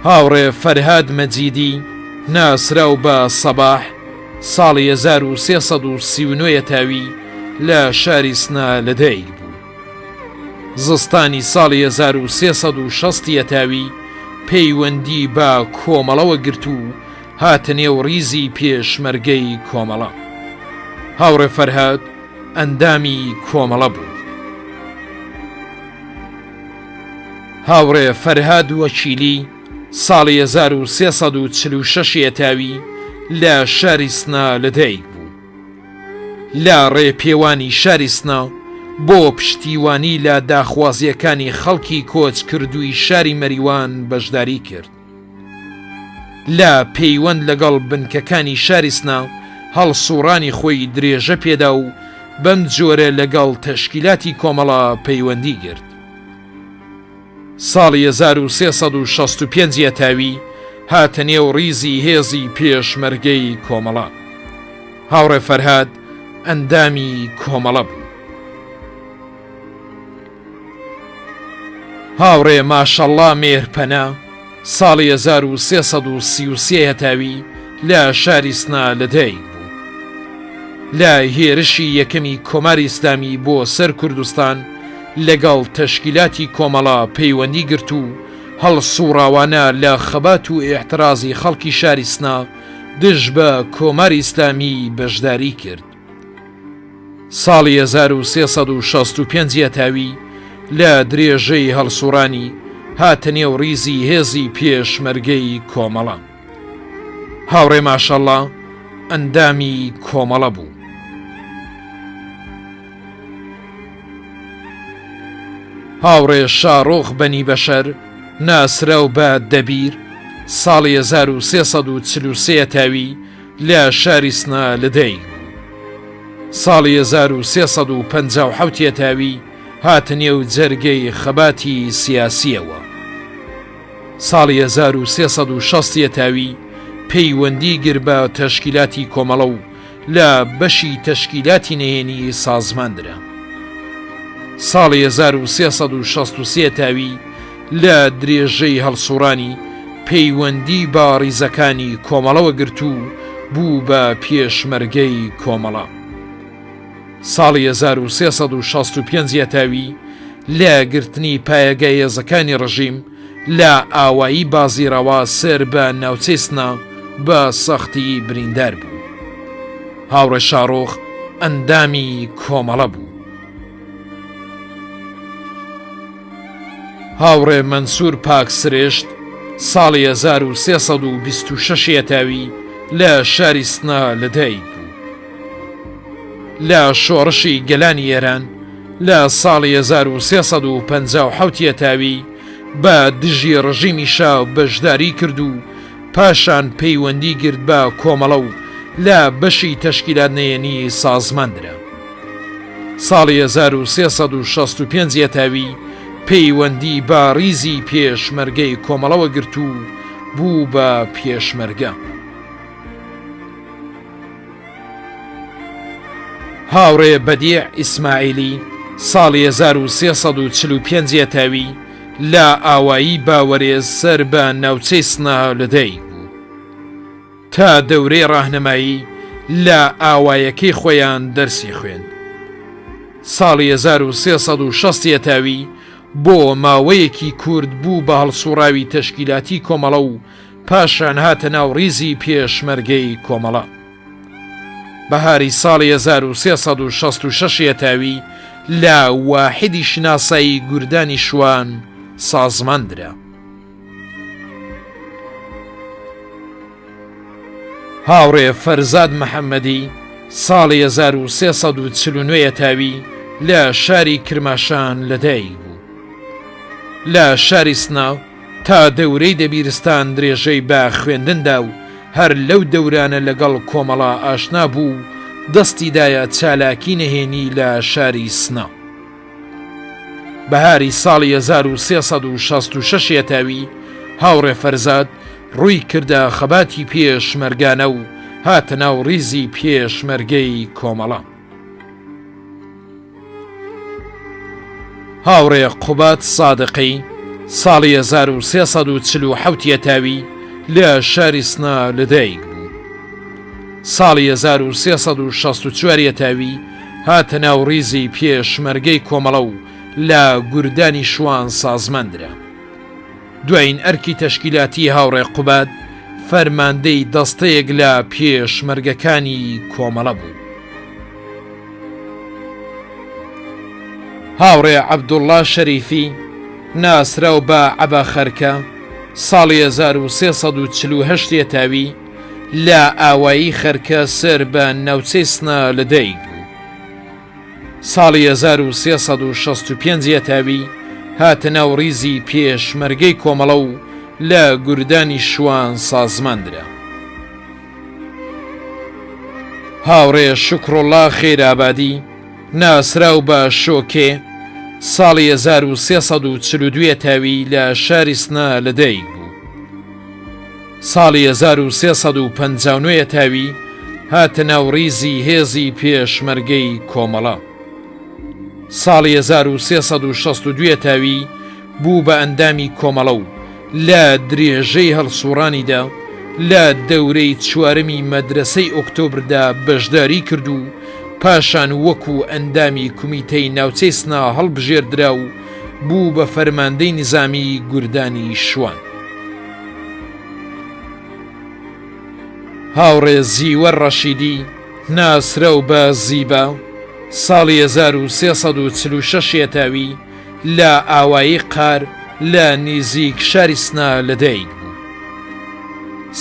هاوڕێ فەرهاد مەجیدی ناسراو بە سەباح ساڵی 1339 یەتاوی لە شاری سنە لەدایک بوو. زستانی ساڵی 1360 یەتاوی پەیوەندی بە کۆمەڵەوە گرت و هاتە نێو ڕیزی پێشمەرگەی کۆمەڵە. هاوڕێ فەرهاد ئەندامی کۆمەڵە بوو. هاوڕێ فەرهاد وەکیلی ساڵی 1346 یەتاوی لە شاری سنە لەدایک بوو. لە ڕێپێوانی شاری سنە بۆ پشتیوانی لە داخوازییەکانی خەڵکی کۆچکردووی شاری مەریوان بەشداری کرد. لە پەیوەند لەگەڵ بنکەکانی شاری سنە هەڵسووڕانی خۆی درێژە پێدا و بەم جۆرە لەگەڵ تەشکیلاتی کۆمەڵە پەیوەندی گرت. ساڵی 1365 یەتاوی هاتە نێو ڕیزی هێزی پێشمەرگەی کۆمەڵە. هاوڕێ فەرهاد ئەندامی کۆمەڵە بوو. هاوڕێ ماشەڵڵا مێهرپەنا ساڵی 1333 هەتاوی لە شاری سنە لەدایک بوو. لە هێرشی یەکەمی کۆماری ئیسلامی بۆ سەر کوردستان لەگەڵ تەشکیلاتی کۆمەڵە پەیوەندی گرت و هەڵسوڕاوانە لە خەبات و ئیعترازی خەڵکی شاری سنە دژ بە کۆماری ئیسلامی بەشداری کرد. ساڵی 1365 یەتاوی لە درێژەی هەڵسوڕانی هاتە نێو ڕیزی هێزی پێشمەرگەی کۆمەڵە. هاوڕێ ماشەڵڵا ئەندامی کۆمەڵە بوو. هاوڕێ شاڕۆخ بەنی بەشەر ناسراو بە دەبیر ساڵی 1343 تاوی لە شاری سنە لەدایک بوو. ساڵی 1357 یەتاوی هاتە نێو جەرگەی خەباتی سیاسییەوە. ساڵی 1360 یەتاوی پەیوەندی گر بە تەشکیلاتی کۆمەڵە و لە بەشی تەشکیلاتی نهێنی سازمان درا. ساڵی 1363 تاوی لە درێژەی هەڵسوڕانی پەیوەندی بە ڕیزەکانی کۆمەڵەوە گرت و بوو بە پێشمەرگەی کۆمەڵە. ساڵی 1365 یەتاوی لە گرتنی پایەگای هێزەکانی ڕژیم لە ئاوایی بازیڕەوا سەر بە ناوچەی سنە بە سەختی بریندار بوو. هاوڕێ شاڕۆخ ئەندامی کۆمەڵە بوو. هاوڕێ مەنسوور پاک سرشت ساڵی 1326 یەتاوی لە شاری سنە لەدایک بوو. لە شۆڕشی گەلانی ئێران لە ساڵی 1357 یەتاوی بە دژی ڕژیمی شا بەشداری کرد و پاشان پەیوەندی گرت بە کۆمەڵە و لە بەشی تەشکیلات نەیەنی سازمان درا. ساڵی 1365 یەتاوی پەیوەندی بە ڕیزی پێشمەرگەی کۆمەڵەوە گرت و بوو بە پێشمەرگە. هاوڕێ بەدیع ئیسماعیلی ساڵی 1345 یەتاوی لە ئاوایی باوەرێز سەر بە ناوچەی سنە لەدایک بوو. تا دەورەی ڕاهنمایی لە ئاوایەکەی خۆیان دەرسی خوێند. ساڵی 1360 یەتاوی بۆ ماوەیەکی کورت بوو بە هەڵسوڕاوی تەشکیلاتی کۆمەڵە و پاشان هاتە ناو ڕیزی پێشمەرگەی کۆمەڵە. بەهاری ساڵی 1366 یەتاوی لە واحیدی شناسایی گوردانی شوان سازمان درا. هاوڕێ فەرزاد محەممەدی ساڵی 1349 یەتاوی لە شاری کرماشان لەدایک بوو. لە شاری سنە تا دەورەی دەبیرستان درێژەی بە خوێندن دا و هەر لەو دەورانە لەگەڵ کۆمەڵە ئاشنا بوو و دەستی دایە چالاکی نەهێنی لە شاری سنە. بەهاری ساڵی 1366 یەتاوی هاوڕێ فەرزاد ڕووی کردە خەباتی پێشمەرگانە و هاتە ناو ڕیزی پێشمەرگەی کۆمەڵە. هاوڕێ قوباد سادقی ساڵی 1347 یەتاوی لە شاری سنە لەدایک بوو. ساڵی 1364 یەتاوی هاتە ناو ڕیزی پێشمەرگەی کۆمەڵە و لە گوردانی شوان سازمان درا. دوایین ئەرکی تەشکیلاتی هاوڕێ قوباد فەرماندەی دەستەیەک لە پێشمەرگەکانی کۆمەڵە بوو. هاوڕێ عەبدوڵڵا شەریفی ناسراو بە عەبە خەرکە ساڵی 1348 یەتاوی لە ئاوایی خەرکە سەر بە ناوچەی سنە لەدایک بوو. ساڵی 1365 یەتاوی هاتە ناو ڕیزی پێشمەرگەی کۆمەڵە و لە گوردانی شوان سازمان درا. هاوڕێ شوکڕوڵا خەیرئابادی ناسراو بە شۆکێ ساڵی 1342 یەتاوی لە شاری سنە لەدایک بوو. ساڵی 1359 یەتاوی هاتە ناو ڕیزی هێزی پێشمەرگەی کۆمەڵە. ساڵی 1362 یەتاوی بوو بە ئەندامی کۆمەڵە و لە درێژەی هەڵسوڕانیدا لە دەورەی چوارەمی مەدرەسەی ئۆکتۆبردا بەشداری کرد و پاشان وەکو ئەندامی کومیتەی ناوچەی سنە هەڵبژێردرا و بوو بە فەرماندەی نیزامی گوردانی شوان. هاوڕێ زیوەر ڕەشیدی ناسراو بە زیبا ساڵی 1346 یەتاوی لە ئاوایی قار لە نیزیک شاری سنە لەدایک بوو.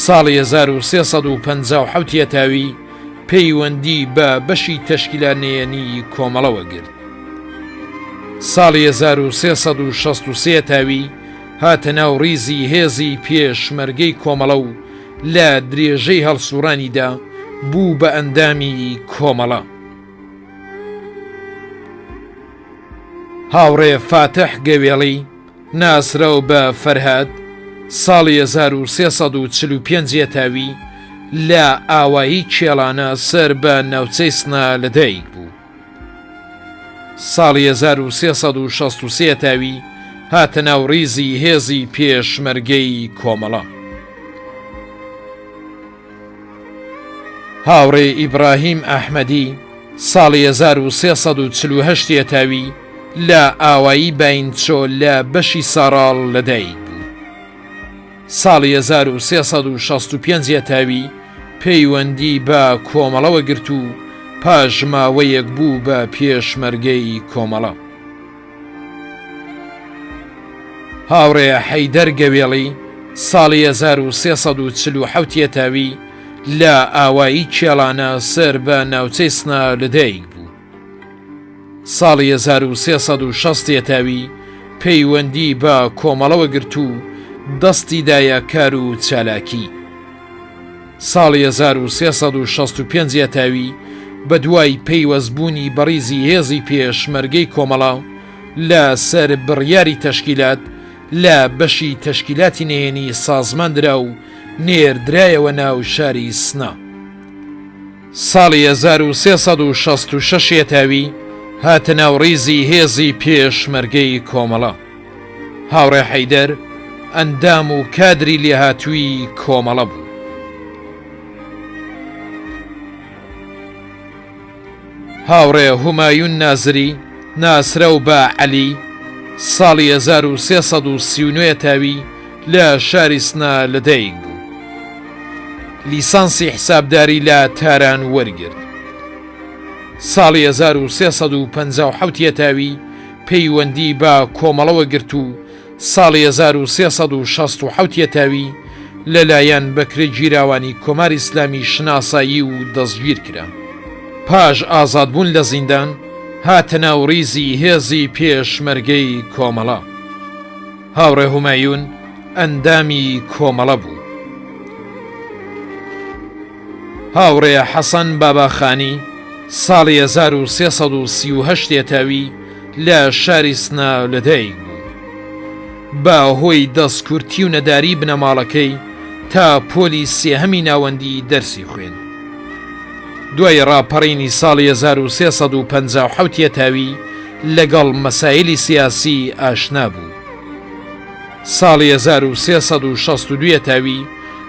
ساڵی 1357 یەتاوی پەیوەندی بە بەشی تەشکیلانەیەنی کۆمەڵەوە گرت. ساڵی 1363 یەتاوی هاتە ناو ڕیزی هێزی پێشمەرگەی کۆمەڵە و لە درێژەی هەڵسوڕانیدا بوو بە ئەندامی کۆمەڵە. هاوڕێ فاتح گەوێڵی، ناسراو بە فەرهاد، ساڵی 1345 یەتاوی لە ئاوایی کێڵانە سەر بە ناوچەی سنە لەدایک بوو. ساڵی 1363 یەتاوی هاتە ناو ڕیزی هێزی پێشمەرگەی کۆمەڵە. هاوڕێ ئیبراهیم ئەحمەدی ساڵی 1348 یەتاوی لە ئاوایی باینچۆ لە بەشی ساڕاڵ لەدایک بوو. ساڵی 1365 یەتاوی پەیوەندی بە کۆمەڵەوە گرت و پاش ماوەیەک بوو بە پێشمەرگەی کۆمەڵە. هاوڕێ حەیدەر گەوێڵی ساڵی 1347 یەتاوی لە ئاوایی کێڵانە سەر بە ناوچەی سنە لەدایک بوو. ساڵی 1360 یەتاوی پەیوەندی بە کۆمەڵەوە گرت و دەستی دایە کار و چالاکی. ساڵی 1365 یەتاوی بە دوای پەیوەستبوونی بە ڕیزی هێزی پێشمەرگەی کۆمەڵە لە سەر بڕیاری تەشکیلات لە بەشی تەشکیلاتی نهێنی سازمان درا و نێردرایەوە ناو شاری سنە. ساڵی 1366 یەتاوی هاتە ناو ڕیزی هێزی پێشمەرگەی کۆمەڵە. هاوڕێ حەیدەر ئەندام و کادری لێهاتووی کۆمەڵە بوو. هاوڕێ هومایون نازری ناسراو بە عەلی ساڵی 1339 تاوی لە شاری سنە لەدایک بوو. لیسانسی حسابداری لە تاران وەرگرت. ساڵی 1357 یەتاوی پەیوەندی بە کۆمەڵەوە گرت و ساڵی 1367 یەتاوی لەلایەن بەکرێگیراوانی کۆماری ئیسلامی شناسایی و دەستگیر کرا. پاش ئازادبوون لە زیندان هاتە ناو ڕیزی هێزی پێشمەرگەی کۆمەڵە. هاوڕێ هومایون ئەندامی کۆمەڵە بوو. هاوڕێ حەسەن باباخانی ساڵی 1338 یەتاوی لە شاری سنە لەدایک بوو. بە هۆی دەستکورتی و نەداری بنەماڵەکەی تا پۆلی سێهەمی ناوەندی دەرسی خوێند. دوای ڕاپەڕینی ساڵی 1357 یەتاوی لەگەڵ مەسایلی سیاسی ئاشنا بوو. ساڵی 1362 یەتاوی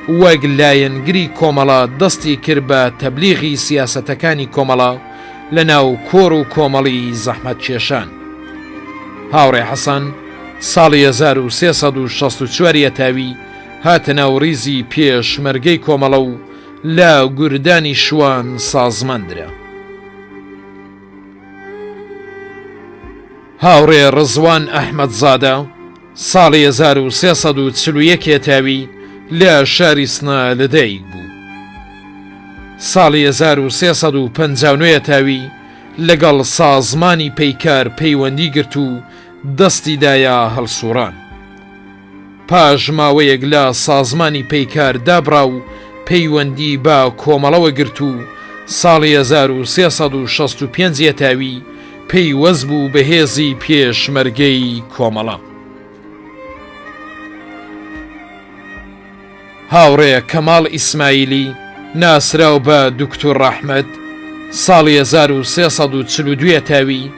وەک لایەنگری کۆمەڵە دەستی کرد بە تەبلیغی سیاسەتەکانی کۆمەڵە لە ناو کۆڕ و کۆمەڵی زەحمەتکێشان. هاوڕێ حەسەن ساڵی 1364 یەتاوی هاتە ناو ڕیزی پێشمەرگەی کۆمەڵە و لە گوردانی شوان سازمان درا. هاوڕێ ڕزوان ئەحمەدزادە ساڵی 1341 هەتاوی لە شاری سنە لەدایک بوو. ساڵی 1359 هەتاوی لەگەڵ سازمانی پەیکار پەیوەندی گرت و دەستی دایە هەڵسوڕان. پاش ماوەیەک لە سازمانی پەیکار دابڕا و پەیوەندی بە کۆمەڵەوە گرت و ساڵی 1365 یەتاوی پەیوەست بوو بە هێزی پێشمەرگەی کۆمەڵە. هاوڕێ کەماڵ ئیسمایلی ناسراو بە دوکتور ڕەحمەت ساڵی 1342 تاوی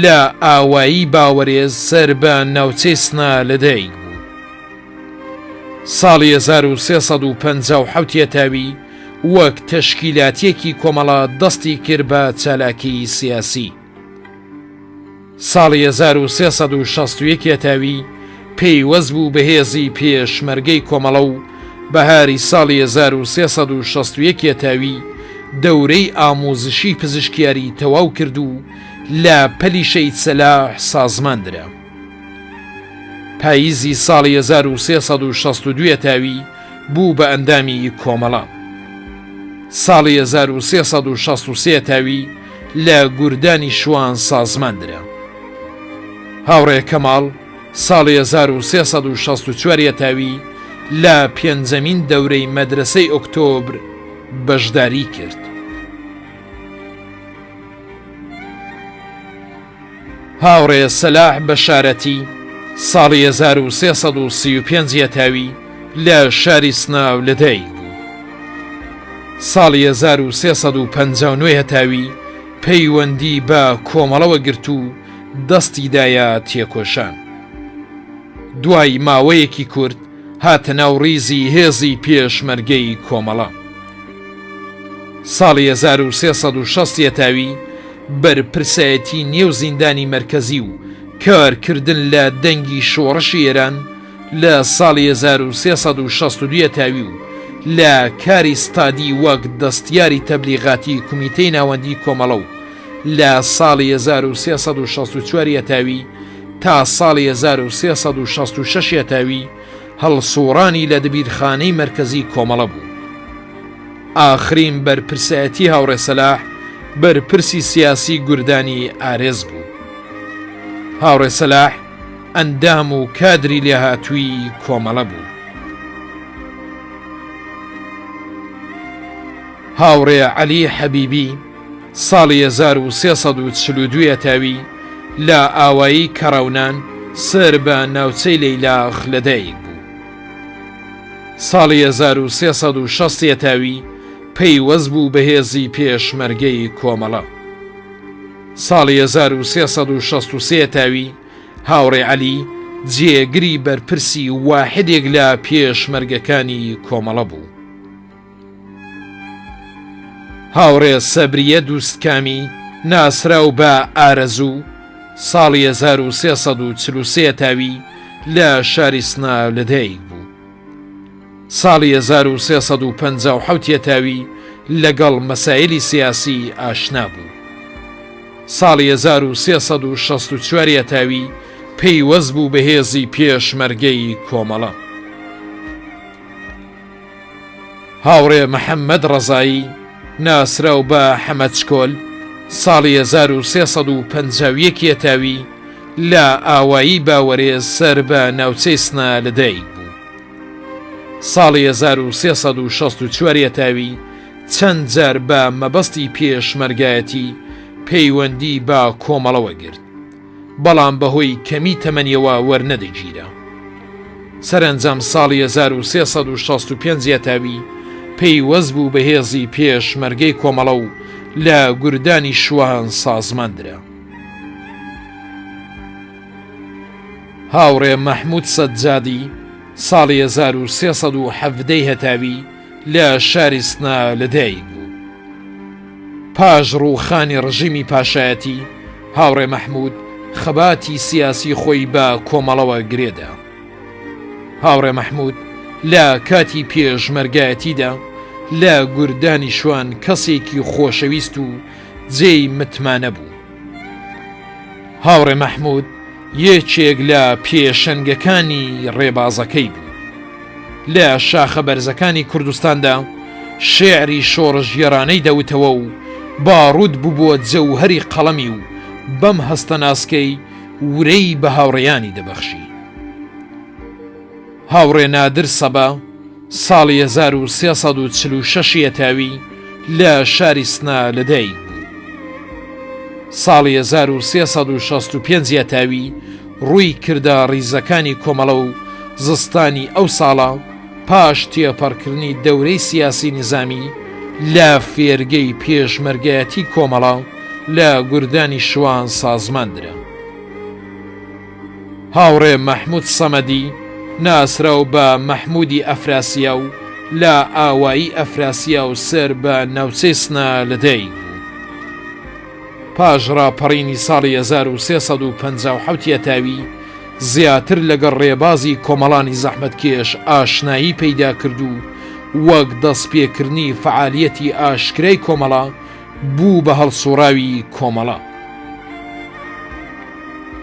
لە ئاوایی باوەرێز سەر بە ناوچەی سنە لەدایک بوو. ساڵی 1357 یەتاوی وەک تەشکیلاتیەکی کۆمەڵە دەستی کرد بە چالاکی سیاسی. ساڵی 1361 یەتاوی پەیوەست بوو بە هێزی پێشمەرگەی کۆمەڵە و بەهاری ساڵی 1361 یەتاوی دەورەی ئاموزشی پزیشکیاری تەواو کرد و لە پەلی شەهید سەلاح سازمان درا. پاییزی ساڵی 1362 یەتاوی بوو بە ئەندامی کۆمەڵە. ساڵی 1363 تاوی لە گوردانی شوان سازمان درا. هاوڕێ کەماڵ ساڵی 1364 یەتاوی لە پێنجەمین دەورەی مەدرەسەی ئۆکتۆبر بەشداری کرد. هاوڕێ سەلاح بەشارەتی ساڵی 1335 یەتاوی لە شاری سناو لەدایک بوو. ساڵی 1359 هەتاوی پەیوەندی بە کۆمەڵەوە گرت و دەستی دایە تێکۆشان. دوای ماوەیەکی کورت هاتە ناو ڕیزی هێزی پێشمەرگەی کۆمەڵە. ساڵی 1360 یەتاوی بەرپرسایەتی نێو زیندانی مەرکەزی و کارکردن لە دەنگی شۆڕشی ئێران لە ساڵی 1362 یەتاوی و لە کاری ستادی وەک دەستیاری تەبلیغاتی کومیتەی ناوەندی کۆمەڵە و لە ساڵی 1364 یەتاوی تا ساڵی 1366 یەتاوی هەڵسوڕانی لە دەبیرخانەی مەرکەزی کۆمەڵە بوو. ئاخرین بەرپرسایەتی هاوڕێ سەلاح بەرپرسی سیاسی گوردانی ئارێز بوو. هاوڕێ سەلاح ئەندام و کادری لێهاتووی کۆمەڵە بوو. هاوڕێ عەلی حەبیبی ساڵی 1342 هەتاوی لە ئاوایی کەڕەونان سەر بە ناوچەی لەیلاخ لەدایک بوو. ساڵی 1360 هەتاوی. پەیوەست بوو بە هێزی پێشمەرگەی کۆمەڵە. ساڵی 1363 تاوی هاوڕێ عەلی جێگری بەرپرسی واحدێک لە پێشمەرگەکانی کۆمەڵە بوو. هاوڕێ سەبریە دووستکامی ناسراو بە ئارەزوو ساڵی 1343 تاوی لە شاری سنە لەدایک بوو. ساڵی 1357 یەتاوی لەگەڵ مەسایلی سیاسی ئاشنا بوو. ساڵی 1364 یەتاوی پەیوەست بوو بە هێزی پێشمەرگەی کۆمەڵە. هاوڕێ محەممەد ڕەزایی ناسراو بە حەمە چکۆل ساڵی 1351 یەتاوی لە ئاوایی باوەرێز سەر بە ناوچەی سنە لەدایک بوو. ساڵی 1364 یەتاوی چەند جار بە مەبەستی پێشمەرگایەتی پەیوەندی بە کۆمەڵەوە گرت. بەڵام بەهۆی کەمی تەمەنیەوە وەرنەدەگیرا. سەرەنجام ساڵی 1365 یەتاوی پەیوەست بوو بە هێزی پێشمەرگەی کۆمەڵە و لە گوردانی شوان سازمان درا. هاوڕێ مەحمود سەجادی ساڵی 1317 هەتاوی لە شاری سنە لەدایک بوو. پاش ڕووخانی ڕژیمی پاشایەتی، هاوڕێ مەحموود خەباتی سیاسی خۆی بە کۆمەڵەوە گرێدا. هاوڕێ مەحموود لە کاتی پێشمەرگایەتیدا لە گوردانی شوان کەسێکی خۆشەویست و جێی متمانە بوو. هاوڕێ مەحموود یەکێک لە پێشەنگەکانی ڕێبازەکەی بوو. لە شاخە بەرزەکانی کوردستاندا شێعری شۆڕشگێڕانەی دەوتەوە و باڕوت ببووە جەوهەری قەڵەمی و بەم هەستە ناسکەی ورەی بە هاوڕێیانی دەبەخشی. هاوڕێ نادر سەبا ساڵی 1346 یەتاوی لە شاری سنە لەدایک بوو. ساڵی 1365 یەتاوی ڕووی کردە ڕیزەکانی کۆمەڵە و زستانی ئەو ساڵە پاش تێپەڕکردنی دەورەی سیاسی نیزامی لە فێرگەی پێشمەرگایەتی کۆمەڵە لە گوردانی شوان سازمان درا. هاوڕێ مەحموود سەمەدی ناسراو بە مەحموودی ئەفراسیاو لە ئاوایی ئەفراسیاو سەر بە ناوچەی سنە لەدایک بوو. پاش ڕاپەڕینی ساڵی 1357 یەتاوی زیاتر لەگەڵ ڕێبازی کۆمەڵانی زەحمەتکێش ئاشنایی پەیدا کرد و وەک دەستپێکردنی فەعالیەتی ئاشکرای کۆمەڵە بوو بە هەڵسوڕاوی کۆمەڵە.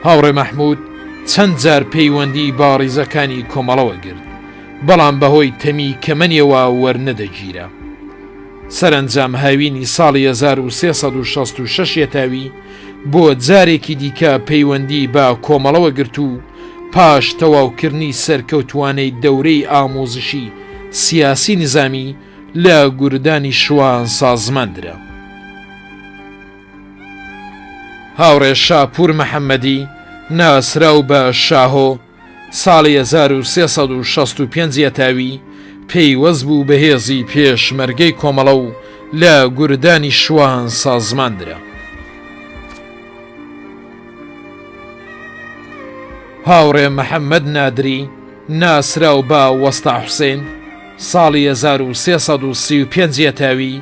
هاوڕێ مەحمود چەند جار پەیوەندی بە ڕیزەکانی کۆمەڵەوە گرت، بەڵام بەهۆی تەمی کەمەنیەوە وەرنەدەگیرا. سەرەنجام هاوینی ساڵی 1366 یەتاوی بۆ جارێکی دیکە پەیوەندی بە کۆمەڵەوە گرت و پاش تەواوکردنی سەرکەوتوانەی دەورەی ئامۆزشی سیاسی نیزامی لە گوردانی شوان سازمان درا. هاوڕێ شاپور محەممەدی ناسراو بە شاهۆ ساڵی 1365 یەتاوی پەیوەست بوو بە هێزی پێشمەرگەی کۆمەڵە و لە گوردانی شوان سازمان درا. هاوڕێ محەممەد نادری ناسراو بە وەستا حوسێن ساڵی 1335 یەتاوی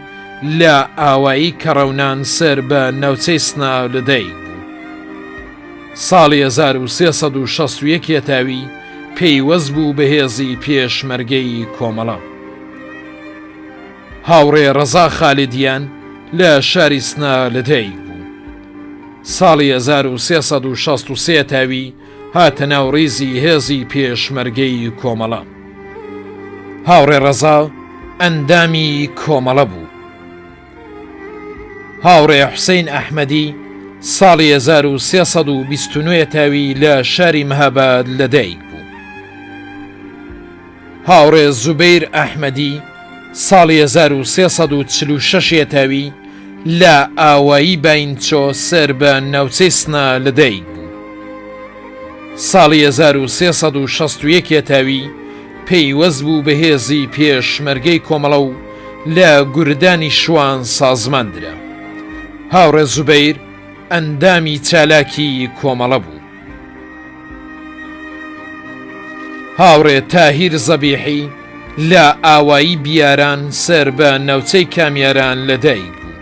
لە ئاوایی کەڕەونان سەر بە ناوچەی سنە لەدایک بوو. ساڵی 1361 یەتاوی پەیوەست بوو بە هێزی پێشمەرگەی کۆمەڵە. هاوڕێ ڕەزا خالیدیان لە شاری سنە لەدایک بوو. ساڵی 1363 تاوی هاتە ناو ڕیزی هێزی پێشمەرگەی کۆمەڵە. هاوڕێ ڕەزا ئەندامی کۆمەڵە بوو. هاوڕێ حوسەین ئەحمەدی ساڵی 1329 تاوی لە شاری مەهاباد لەدایک بوو. هاوڕێ زوبەیر ئەحمەدی ساڵی 1346 یەتاوی لە ئاوایی باینچۆ سەر بە ناوچەی سنە لەدایک بوو. ساڵی 1361 یەتاوی پەیوەست بوو بە هێزی پێشمەرگەی کۆمەڵە و. لە گوردانی شوان سازمان درا. هاوڕێ زوبەیر ئەندامی چالاکی کۆمەڵە بوو. هاوڕێ تاهیر زەبیحی لە ئاوایی بیاران سەر بە ناوچەی کامیاران لەدایک بوو.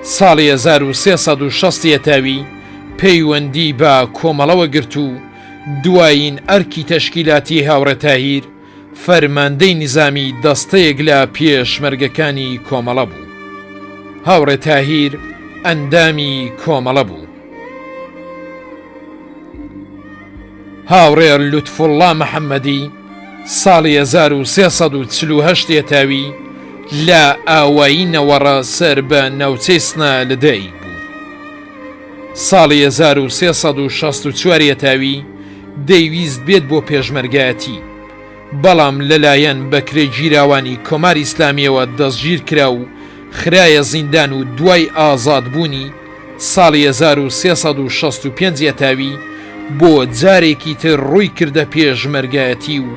ساڵی 1360 یەتاوی پەیوەندی بە کۆمەڵەوە گرت و دوایین ئەرکی تەشکیلاتی هاوڕێ تاهیر فەرماندەی نیزامی دەستەیەک لە پێشمەرگەکانی کۆمەڵە بوو. هاوڕێ تاهیر ئەندامی کۆمەڵە بوو. هاوڕێ لوتفوڵڵا محەممەدی ساڵی 1348 یەتاوی لە ئاوایی نەوەڕە سەر بە ناوچەی سنە لەدایک بوو. ساڵی 1364 یەتاوی دەیویست بێت بۆ پێشمەرگایەتی، بەڵام لەلایەن بەکرێگیراوانی کۆماری ئیسلامییەوە دەستگیرکرا و خرایە زیندان و دوای ئازادبوونی ساڵی 1365 یەتاوی بۆ جارێکی تر ڕووی کردە پێشمەرگایەتی و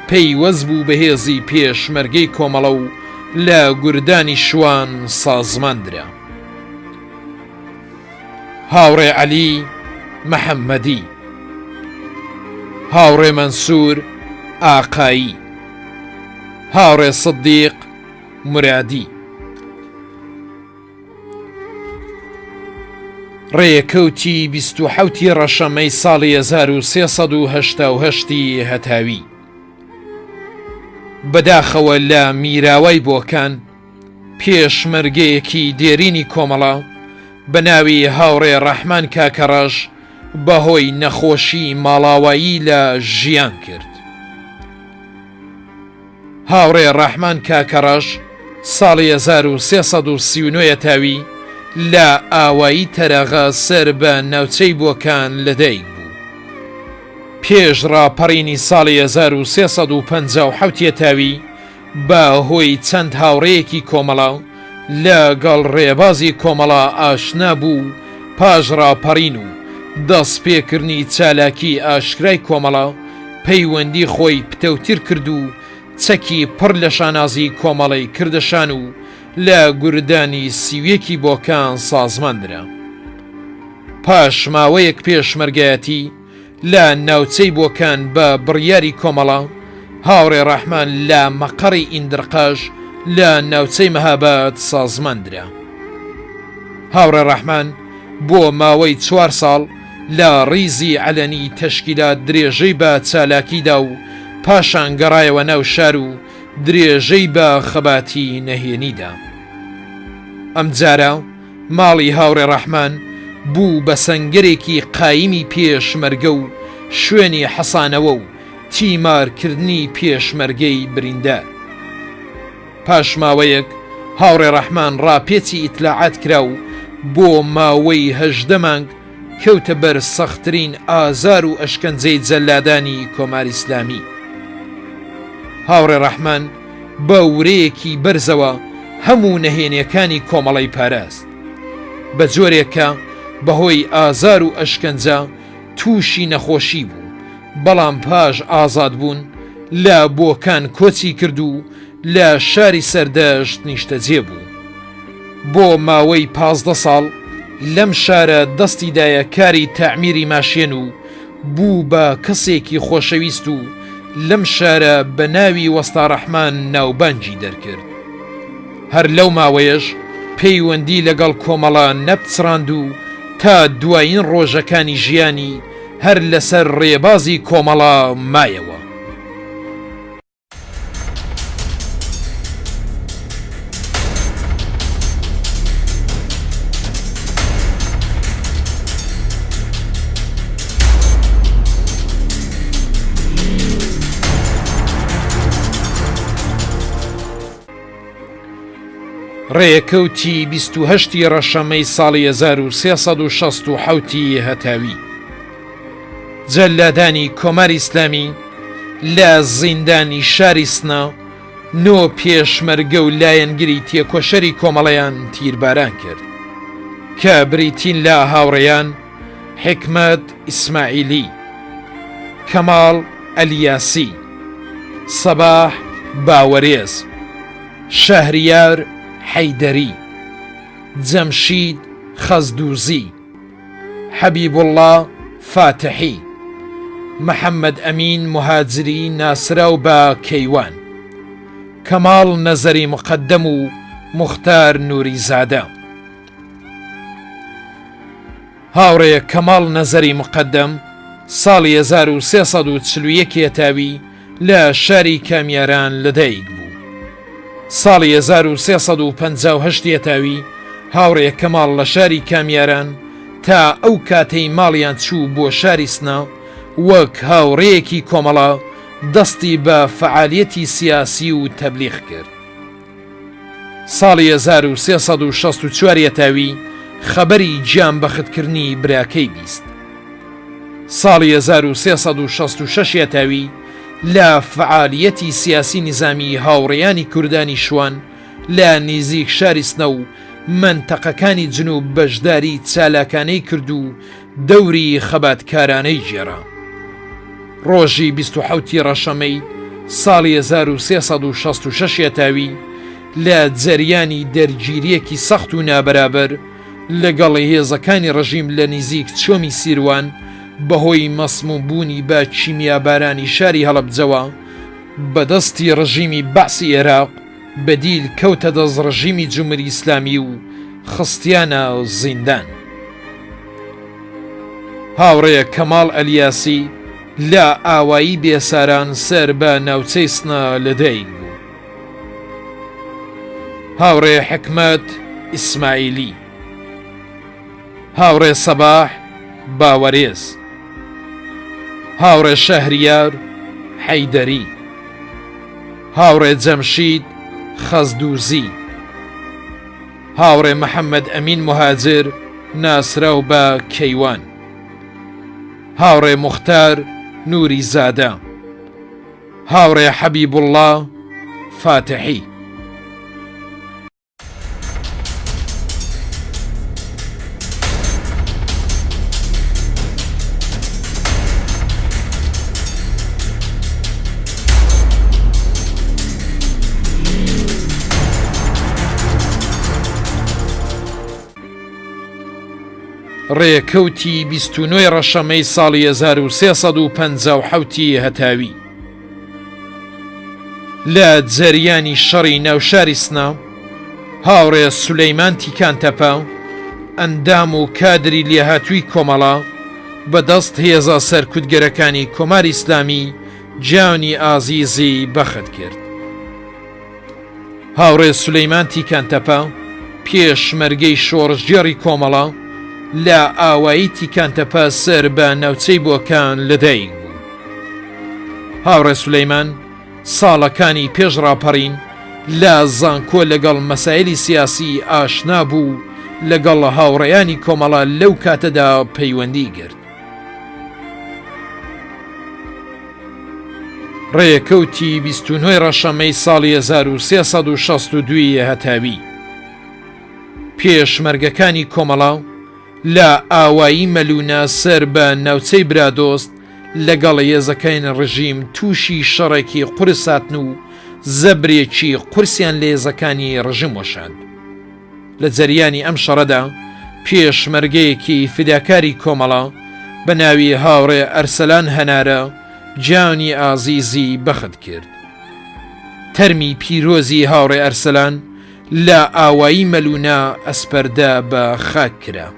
پەیوەست بوو بە هێزی پێشمەرگەی کۆمەڵە و لە گوردانی شوان سازمان درا. هاوڕێ عەلی محەممەدی، هاوڕێ مەنسوور ئاقایی، هاوڕێ سدیق مورادی. ڕێکەوتی 27 ی ڕەشەمەی ساڵی 1388 ی هەتاوی. بەداخەوە لە میراوای بۆکان، پێشمەرگەیەکی دێرینی کۆمەڵە بە ناوی هاوڕێ ڕەحمان کاکەڕەش بەهۆی نەخۆشی ماڵاوایی لە ژیان کرد. هاوڕێ ڕەحمان کاکەڕەش ساڵی 1339 یەتاوی لە ئاوایی تەرەغە سەر بە ناوچەی بۆکان لەدایک بوو. پێش ڕاپەڕینی ساڵی 1357 یەتاوی بە هۆی چەند هاوڕێیەکی کۆمەڵە لە گەڵ ڕێبازی کۆمەڵە ئاشنا بوو و پاش ڕاپەڕین و دەستپێکردنی چالاکی ئاشکرای کۆمەڵە پەیوەندی خۆی پتەوتر کرد و چەکی پڕ لە شانازی کۆمەڵەی کردە شان و لە گوردانی 31 ی بۆکان سازمان درا. پاش ماوەیەک پێشمەرگایەتی لە ناوچەی بۆکان بە بڕیاری کۆمەڵە، هاوڕێ ڕەحمان لە مەقەڕی ئیندرقاش لە ناوچەی مەهاباد سازمان درا. هاوڕێ ڕەحمان بۆ ماوەی چوار ساڵ لە ڕیزی عەلەنی تەشکیلات درێژەی بە چالاکی دا و پاشان گەڕایەوە ناو شار و درێژەی بە خەباتی نەهێنی دا. ئەمجارە، ماڵی هاوڕێ ڕەحمان بوو بە سەنگەرێکی قایمی پێشمەرگە و شوێنی حەسانەوە و تیمارکردنی پێشمەرگەی بریندار. پاش ماوەیەک هاوڕێ ڕەحمان ڕاپێچی ئیتلاعات کرا و بۆ ماوەی 18 مانگ کەوتە بەر سەختترین ئازار و ئەشکەنجەی جەلادانی کۆماری ئیسلامی. هاوڕێ ڕەحمان بە ورەیەکی بەرزەوە هەموو نەهێنیەکانی کۆمەڵەی پاراست. بە جۆرێک کە بەهۆی ئازار و ئەشکەنجە تووشی نەخۆشی بوو، بەڵام پاش ئازادبوون لە بۆکان کۆچی کرد و لە شاری سەردەشت نیشتەجێ بوو. بۆ ماوەی 15 ساڵ لەم شارە دەستی دایە کاری تەعمیری ماشێن و بوو بە کەسێکی خۆشەویست و لەم شارە بە ناوی وەستا ڕەحمان ناوبانگی دەرکرد. هەر لەو ماوەیەش پەیوەندی لەگەڵ کۆمەڵە نەپچڕاند و تا دوایین ڕۆژەکانی ژیانی هەر لەسەر ڕێبازی کۆمەڵە مایەوە. ڕێکەوتی 28 ی ڕەشەمەی ساڵی 1367 ی هەتاوی جەلادانی کۆماری ئیسلامی لە زیندانی شاری سنە نۆ پێشمەرگە و لایەنگری تێکۆشەری کۆمەڵەیان تیرباران کرد کە بریتین لە هاوڕێیان حیکمەت ئیسماعیلی، کەماڵ ئەلیاسی، سەباح باوەرێز. شەهریار حەیدەری، جەمشید خەزدوزی، حەبیبوڵڵا فاتحی، محەممەد ئەمین موهاجری ناسراو بە کەیوان، کەماڵ نەزەری موقەدەم و موختار نووریزادە. هاوڕێ کەماڵ نەزەری موقەدەم ساڵی 1341 هەتاوی لە شاری کامیاران لەدایک بوو. ساڵی 1358 هەتاوی هاوڕێ کەماڵ لە شاری کامیاران تا ئەو کاتەی ماڵیان چوو بۆ شاری سنە وەک هاوڕێیەکی کۆمەڵە دەستی بە فەعالیەتی سیاسی و تەبلیغ کرد. ساڵی 1364 یەتاوی خەبەری گیان بەختکردنی براکەی 20. ساڵی 1366 یەتاوی لە فەعالیەتی سیاسی نیزامی هاوڕێیانی کوردانی شوان لە نیزیک شاری سنە و مەنتەقەکانی جنوب بەشداری چالاکانەی کرد و دەوری خەباتکارانەی گێڕا. ڕۆژی 27 ی ڕەشەمەی ساڵی 1366 یەتاوی لە جەریانی دەرگیرییەکی سەخت و نابەرابەر لەگەڵ هێزەکانی ڕژیم لە نیزیک چۆمی سیروان بەهۆی مەسموومبوونی بە کیمیابارانی شاری هەڵەبجەوە بە دەستی ڕژیمی بەعسی ئێراق بە دیل کەوتە دەست ڕژیمی جمهوری ئیسلامی و خستیانە زیندان. هاوڕێ کەماڵ ئەلیاسی لە ئاوایی بێساران سەر بە ناوچەی سنە لەدایک بوو. هاوڕێ حکمەت ئیسماعیلی. هاوڕێ سەباح باوەرێز. هاوڕێ شەهریار حەیدەری. هاوڕێ جەمشید خەزدوزی. هاوڕێ محەممەد ئەمین موهاجر ناسراو بە کەیوان. هاوڕێ موختار نووری زادە. هاوڕێ حەبیبوڵڵا فاتحی. ڕێکەوتی 29 ی ڕەشەمەی ساڵی 1357 ی هەتاوی لە جەریانی شەڕی ناوشاری سنە هاوڕێ سولەیمان تیکانتەپە ئەندام و کادری لێهاتووی کۆمەڵە بە دەست هێزە سەرکوتگەرەکانی کۆماری ئیسلامی گیانی ئازیزی بەخت کرد. هاوڕێ سولەیمان تیکانتەپە، پێشمەرگەی شۆڕشگێڕی کۆمەڵە، لە ئاوایی تیکانتەپە سەر بە ناوچەی بۆکان لەدایک بوو. هاوڕێ سولەیمان ساڵەکانی پێش ڕاپەڕین لە زانکۆ لەگەڵ مەسایلی سیاسی ئاشنا بوو و لەگەڵ هاوڕێیانی کۆمەڵە لەو کاتەدا پەیوەندی گرت. ڕێکەوتی 29 ی ڕەشەمەی ساڵی 1362 ی هەتاوی پێشمەرگەکانی کۆمەڵە لە ئاوایی مەلوونە سەر بە ناوچەی برادۆست لەگەڵ هێزەکانی ڕژیم تووشی شەڕێکی قورس هاتن و زەبرێکی قورسیان لە هێزەکانی ڕژیم وەشاند. لە جەریانی ئەم شەڕەدا پێشمەرگەیەکی فیداکاری کۆمەڵە بە ناوی هاوڕێ ئەرسەلان هەنارە گیانی ئازیزی بەخت کرد. تەرمی پیرۆزی هاوڕێ ئەرسەلان لە ئاوایی مەلوونە ئەسپەردە بە خاک کرا.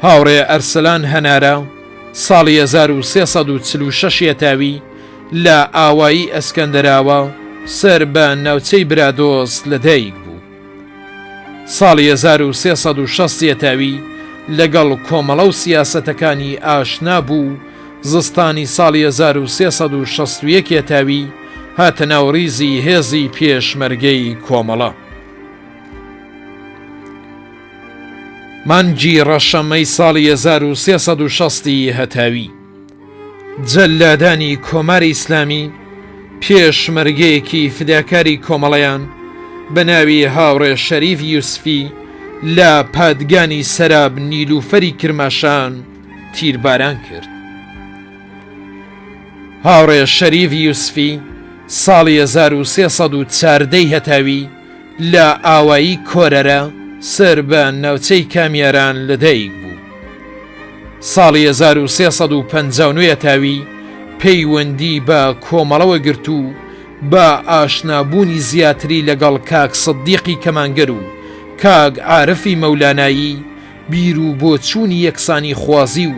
هاوڕێ ئەرسەلان هەنارە ساڵی 1346 یەتاوی لە ئاوایی ئەسکەندەراوە سەر بە ناوچەی برادۆست لەدایک بوو. ساڵی 1360 یەتاوی لەگەڵ کۆمەڵە و سیاسەتەکانی ئاشنا بوو و زستانی ساڵی 1361 یەتاوی هاتە ناو ریزی هێزی پێشمەرگەی کۆمەڵە. مانگی ڕەشەمەی ساڵی 1360 ی هەتاوی جەلادانی کۆماری ئیسلامی پێشمەرگەیەکی فداکاری کۆمەڵەیان بە ناوی هاوڕێ شەریف یوسفی لە پادگانی سەراب نیلوفەری کرماشان تیرباران کرد. هاوڕێ شەریف یوسفی. ساڵی 1314 ی هەتاوی لە ئاوایی کۆرەرە سەر بە ناوچەی کامیاران لەدایک بوو. ساڵی 1359 هەتاوی پەیوەندی بە کۆمەڵەوە گرت و بە ئاشنابوونی زیاتری لەگەڵ کاک سدیقی کەمانگەر و کاک عارفی مەولانایی بیر و بۆچوونی یەکسانیخوازی و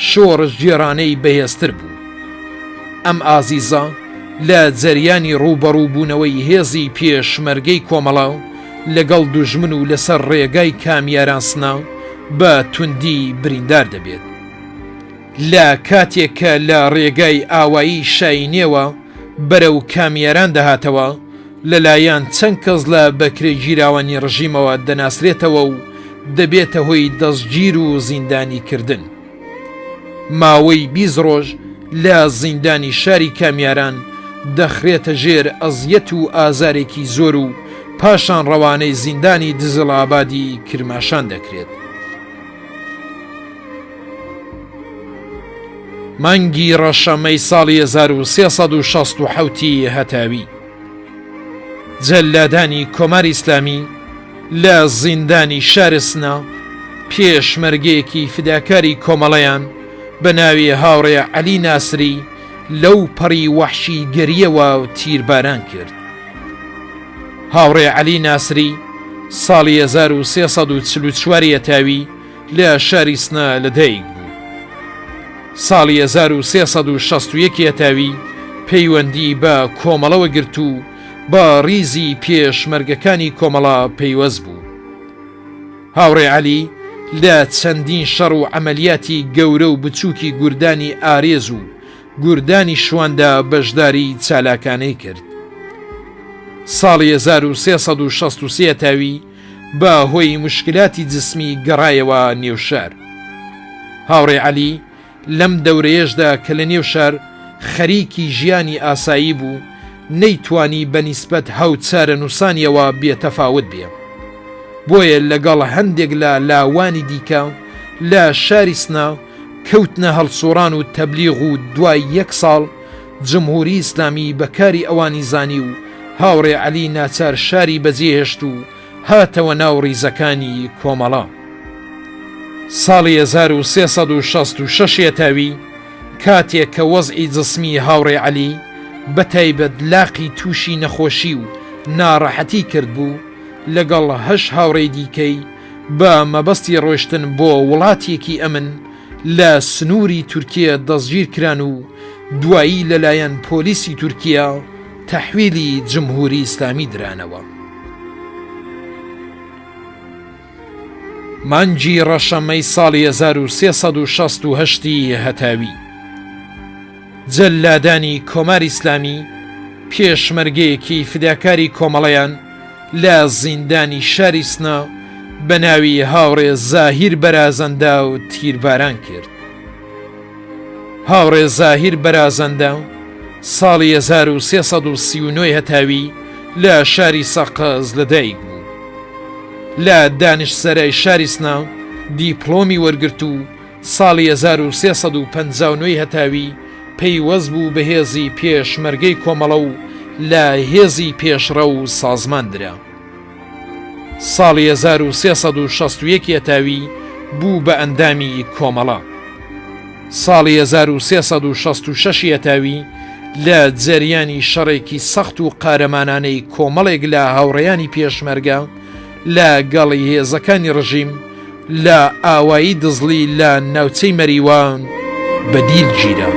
شۆڕشگێڕانەی بەهێزتر بوو. ئەم ئازیزە لە جەریانی ڕووبەڕووبوونەوەی هێزی پێشمەرگەی کۆمەڵە لەگەڵ دوژمن و لەسەر ڕێگای کامیاران سنە بە توندی بریندار دەبێت. لە کاتێک کە لە ڕێگای ئاوایی شاینێوە بەرەو کامیاران دەهاتەوە، لەلایەن چەند کەس لە بەکرێگیراوانی ڕژیمەوە دەناسرێتەوە و دەبێتە هۆی دەستگیر و زیندانیکردن. ماوەی 20 ڕۆژ لە زیندانی شاری کامیاران دەخرێتە ژێر ئەزیەت و ئازارێکی زۆر و پاشان ڕەوانەی زیندانی دزڵئابادی کرماشان دەکرێت. مانگی ڕەشەمەی ساڵی 1367 ی هەتاوی جەلادانی کۆماری ئیسلامی لە زیندانی شاری سنە پێشمەرگەیەکی فداکاری کۆمەڵەیان بە ناوی هاوڕێ عەلی ناسری لەو پەڕی وەحشی گەریەوە تیرباران کرد. هاوڕێ عەلی ناسری ساڵی 1344 یەتاوی لە شاری سنە لەدایک بوو. ساڵی 1361 یەتاوی پەیوەندی بە کۆمەڵەوە گرت و بە ڕیزی پێشمەرگەکانی کۆمەڵە پەیوەست بوو. هاوڕێ عەلی لە چەندین شەڕ و عەمەلیاتی گەورە و بچووکی گوردانی ئارێز و گوردانی شواندا بەشداری چالاکانەی کرد. ساڵی 1363 تاوی بە هۆی موشکلاتی جسمی گەڕایەوە نێو شار. هاوڕێ عەلی لەم دەورەیەشدا کە لە نێو شار خەریکی ژیانی ئاسایی بوو، نەیتوانی بە نیسبەت هاوچارەنووسانیەوە بێتەفاوت بێ. بۆیە لەگەڵ هەندێک لە لاوانی دیکە لە شاری سنە کەوتنە هەڵسووڕان و تەبلیغ و دوای یەک ساڵ جمهوری ئیسلامی بە کاری ئەوانی زانی و هاوڕێ عەلی ناچار شاری بەجێهێشت و هاتەوە ناو ڕیزەکانی کۆمەڵە. ساڵی 1366 یەتاوی کاتێک کە وەزعی جسمی هاوڕێ عەلی بە تایبەت لاقی تووشی نەخۆشی و ناڕەحەتی کردبوو لەگەڵ هەشت هاوڕێی دیکەی بە مەبەستی ڕۆیشتن بۆ وڵاتێکی ئەمن لە سنووری تورکیە دەستگیر کران و دوایی لەلایەن پۆلیسی تورکیە تەحویلی جمهوری ئیسلامی درانەوە. مانگی ڕەشەمەی ساڵی 1368 ی هەتاوی جەلادانی کۆماری ئیسلامی پێشمەرگەیەکی فداکاری کۆمەڵەیان لە زیندانی شاری سنە بە ناوی هاوڕێ زاهیر بەرازەندە و تیرباران کرد. هاوڕێ زاهیر بەرازەندە ساڵی 1339 هەتاوی لە شاری سەقز لەدایک بوو. لە دانشسەرای شاری سنە دیپلۆمی وەرگرت و ساڵی 1359 هەتاوی پەیوەست بوو بە هێزی پێشمەرگەی کۆمەڵە و لە هێزی پێشڕەو سازمان درا. ساڵی 1361 هەتاوی بوو بە ئەندامی کۆمەڵە. ساڵی 1366 هەتاوی لە جەریانی شەڕێکی سەخت و قارەمانانەی کۆمەڵێک لە هاوڕێیانی پێشمەرگە لە گەڵی هێزەکانی ڕژیم لە ئاوایی دزڵی لە ناوچەی مەریوان بە دیل گیرا.